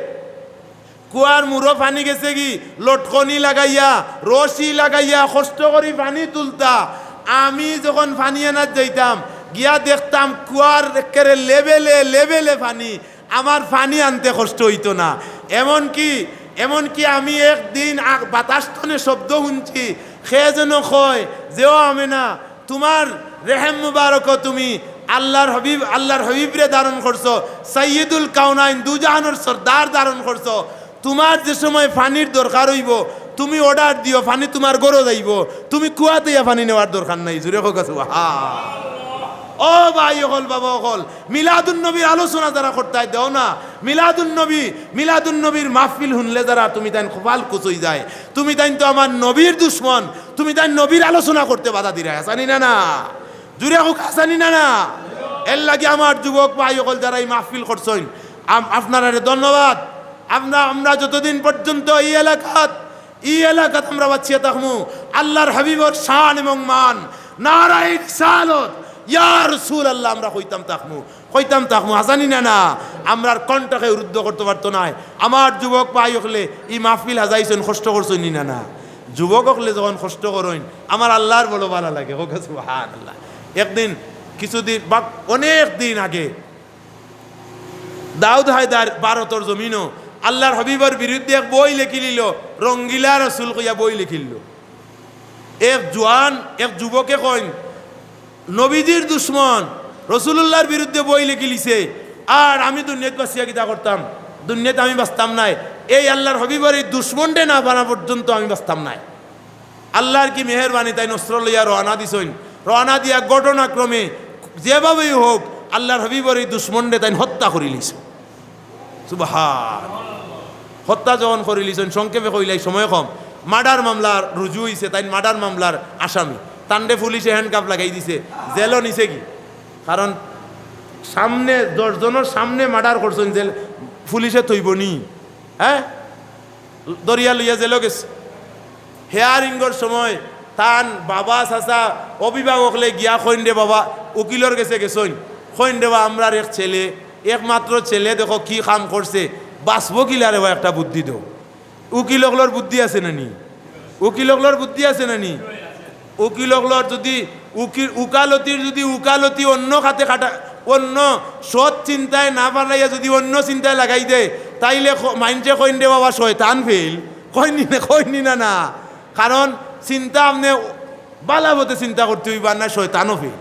কুয়ার মুড়ো পানি গেছেগি, লটকনি লাগাইয়া, রশি লাগাইয়া, কষ্ট করি পানি তুলতা। আমি যখন পানি আনাত যাইতাম, গিয়া দেখতাম কুয়ার একেবারে লেভেলে, লেভেলে পানি। আমার পানি আনতে কষ্ট অইতো না। এমনকি, এমনকি আমি একদিন আ-, বাতাস তনে শব্দ হুনছি, কে যেন কয় যে, "ও আমেনা, তুমার রেহেম মুবারকো তুমি আল্লার হাবিব, আল্লার হাবিবরে ধারণ করছো, সাইয়্যিদুল কাওনাইন, দুজাহানর সর্দার ধারণ করছো। তুমার যে সময় পানির দরকার অইবো, তুমি অর্ডার দিও, পানি তুমার ঘরো যাইবো, তুমি কুয়াত আইয়া পানি নেওয়ার দরকার নাই।" জুরে কউক্কা সুবহান। ও ভাই অকল, বাবা অকল, মিলাদুন নবীর আলোচনা যারা করতায় দেও না, মিলাদুন নবী, মিলাদুন নবীর মাহফিল হুনলে যারা, তুমি তাইন কপাল কুচই যায়, তুমি তাইন তো আমার নবীর দুশমন, তুমি তাইন নবীর আলোচনা করতে বাধা দিরায়, হাছানি না না? জুরে কউক্কা, হাছানি না না? এরলাগি আমার যুবক ভাই অকল যারা ই মাহফিল করছইন, আম-, আপনারারে ধন্যবাদ। আমরা, আমরা যতদিন পর্যন্ত ই এলাকাত, ই এলাকাত আমরা বাঁচিয়া থাকমু, আল্লার হাবিবর শান এবং মান, নারায়ে রিসালত, ইয়া রাসূলুল্লাহ আমরা কইতাম থাকমু, কইতাম থাকমু, হাছানি না না? আমরার কণ্ঠকে রুদ্ধ করতে পারতো নায়। আমার যুবক ভাই অকলে ই মাহফিল হাজাইছইন, কষ্ট করছইন নি না না? যুবক অকলে যখন কষ্ট করইন, আমার আল্লার বড় ভালা লাগে। কউক্কা সুবহানাল্লাহ। একদিন, কিছুদিন বা অনেক দিন আগে দাউদ হায়দার ভারতর জমিনো আল্লার হাবিবর বিরুদ্ধে এক বই লেখিলিল, রঙ্গিলা রসুল কইয়া বই লেখিলিল। এক জোয়ান, এক যুবকে কইন, নবীজির দুশমন রসুলুল্লাহর বিরুদ্ধে বই লেখিলিছে, আর আমি দুনিয়াত বাঁচিয়া কিতা করতাম? দুনিয়াত আমি বাঁচতাম নায়। এই আল্লার হাবিবর এই দুশমনরে না পানা পর্যন্ত আমি বাঁচতাম নায়। আল্লার কি মেহেরবানি, তাইন অস্ত্র লইয়া রওয়ানা দিছইন। রওয়ানা দিয়া ঘটনাক্রমে যেভাবেই হোক আল্লার হাবিবর এই দুশমনরে তাইন হত্যা করিলিছইন। সুবহান। হত্যা যখন করিলিছইন, সংক্ষেপে কইলাই সময় কম, মার্ডার মামলা রুজু অইছে, তাইন মার্ডার মামলার আসামি। তানরে পুলিশে হ্যান্ডকাফ লাগাই দিছে, জেলো নিছে গি। কারণ সামনে দশ জনর সামনে মার্ডার করছইন, জেল পুলিশে থইবো নি? হ্যাঁ, ধরিয়া লইয়া জেলো গেছে। হিয়ারিংর সময় তান বাবা, চাচা, অভিভাবকলে গিয়া কইন রে বাবা, উকিলর গেছে গেছইন, কইন রে বা, আমরার এক ছেলে, একমাত্র ছেলে, দেখো কি কাম করছে, বাঁচবো কিলা রে বা, একটা বুদ্ধি দেও। উকিল অকলর বুদ্ধি আছে না নি? উকিল অকলর বুদ্ধি আছে না নি? উকিল অকলর যদি উকিল, উকালতির যদি উকালতি অন্য খাতে খাটা, অন্য সৎ চিন্তায় না পাঠাইয়া যদি অন্য চিন্তায় লাগাই দেয়, তাইলে খ-, মাইনষে কইন রে বাবা শয়তান ফেল, কইন নি না, কইন নি না, না। কারণ চিন্তা আপনে বালা পথে চিন্তা করতে অইবা, না শয়তানও ফেল।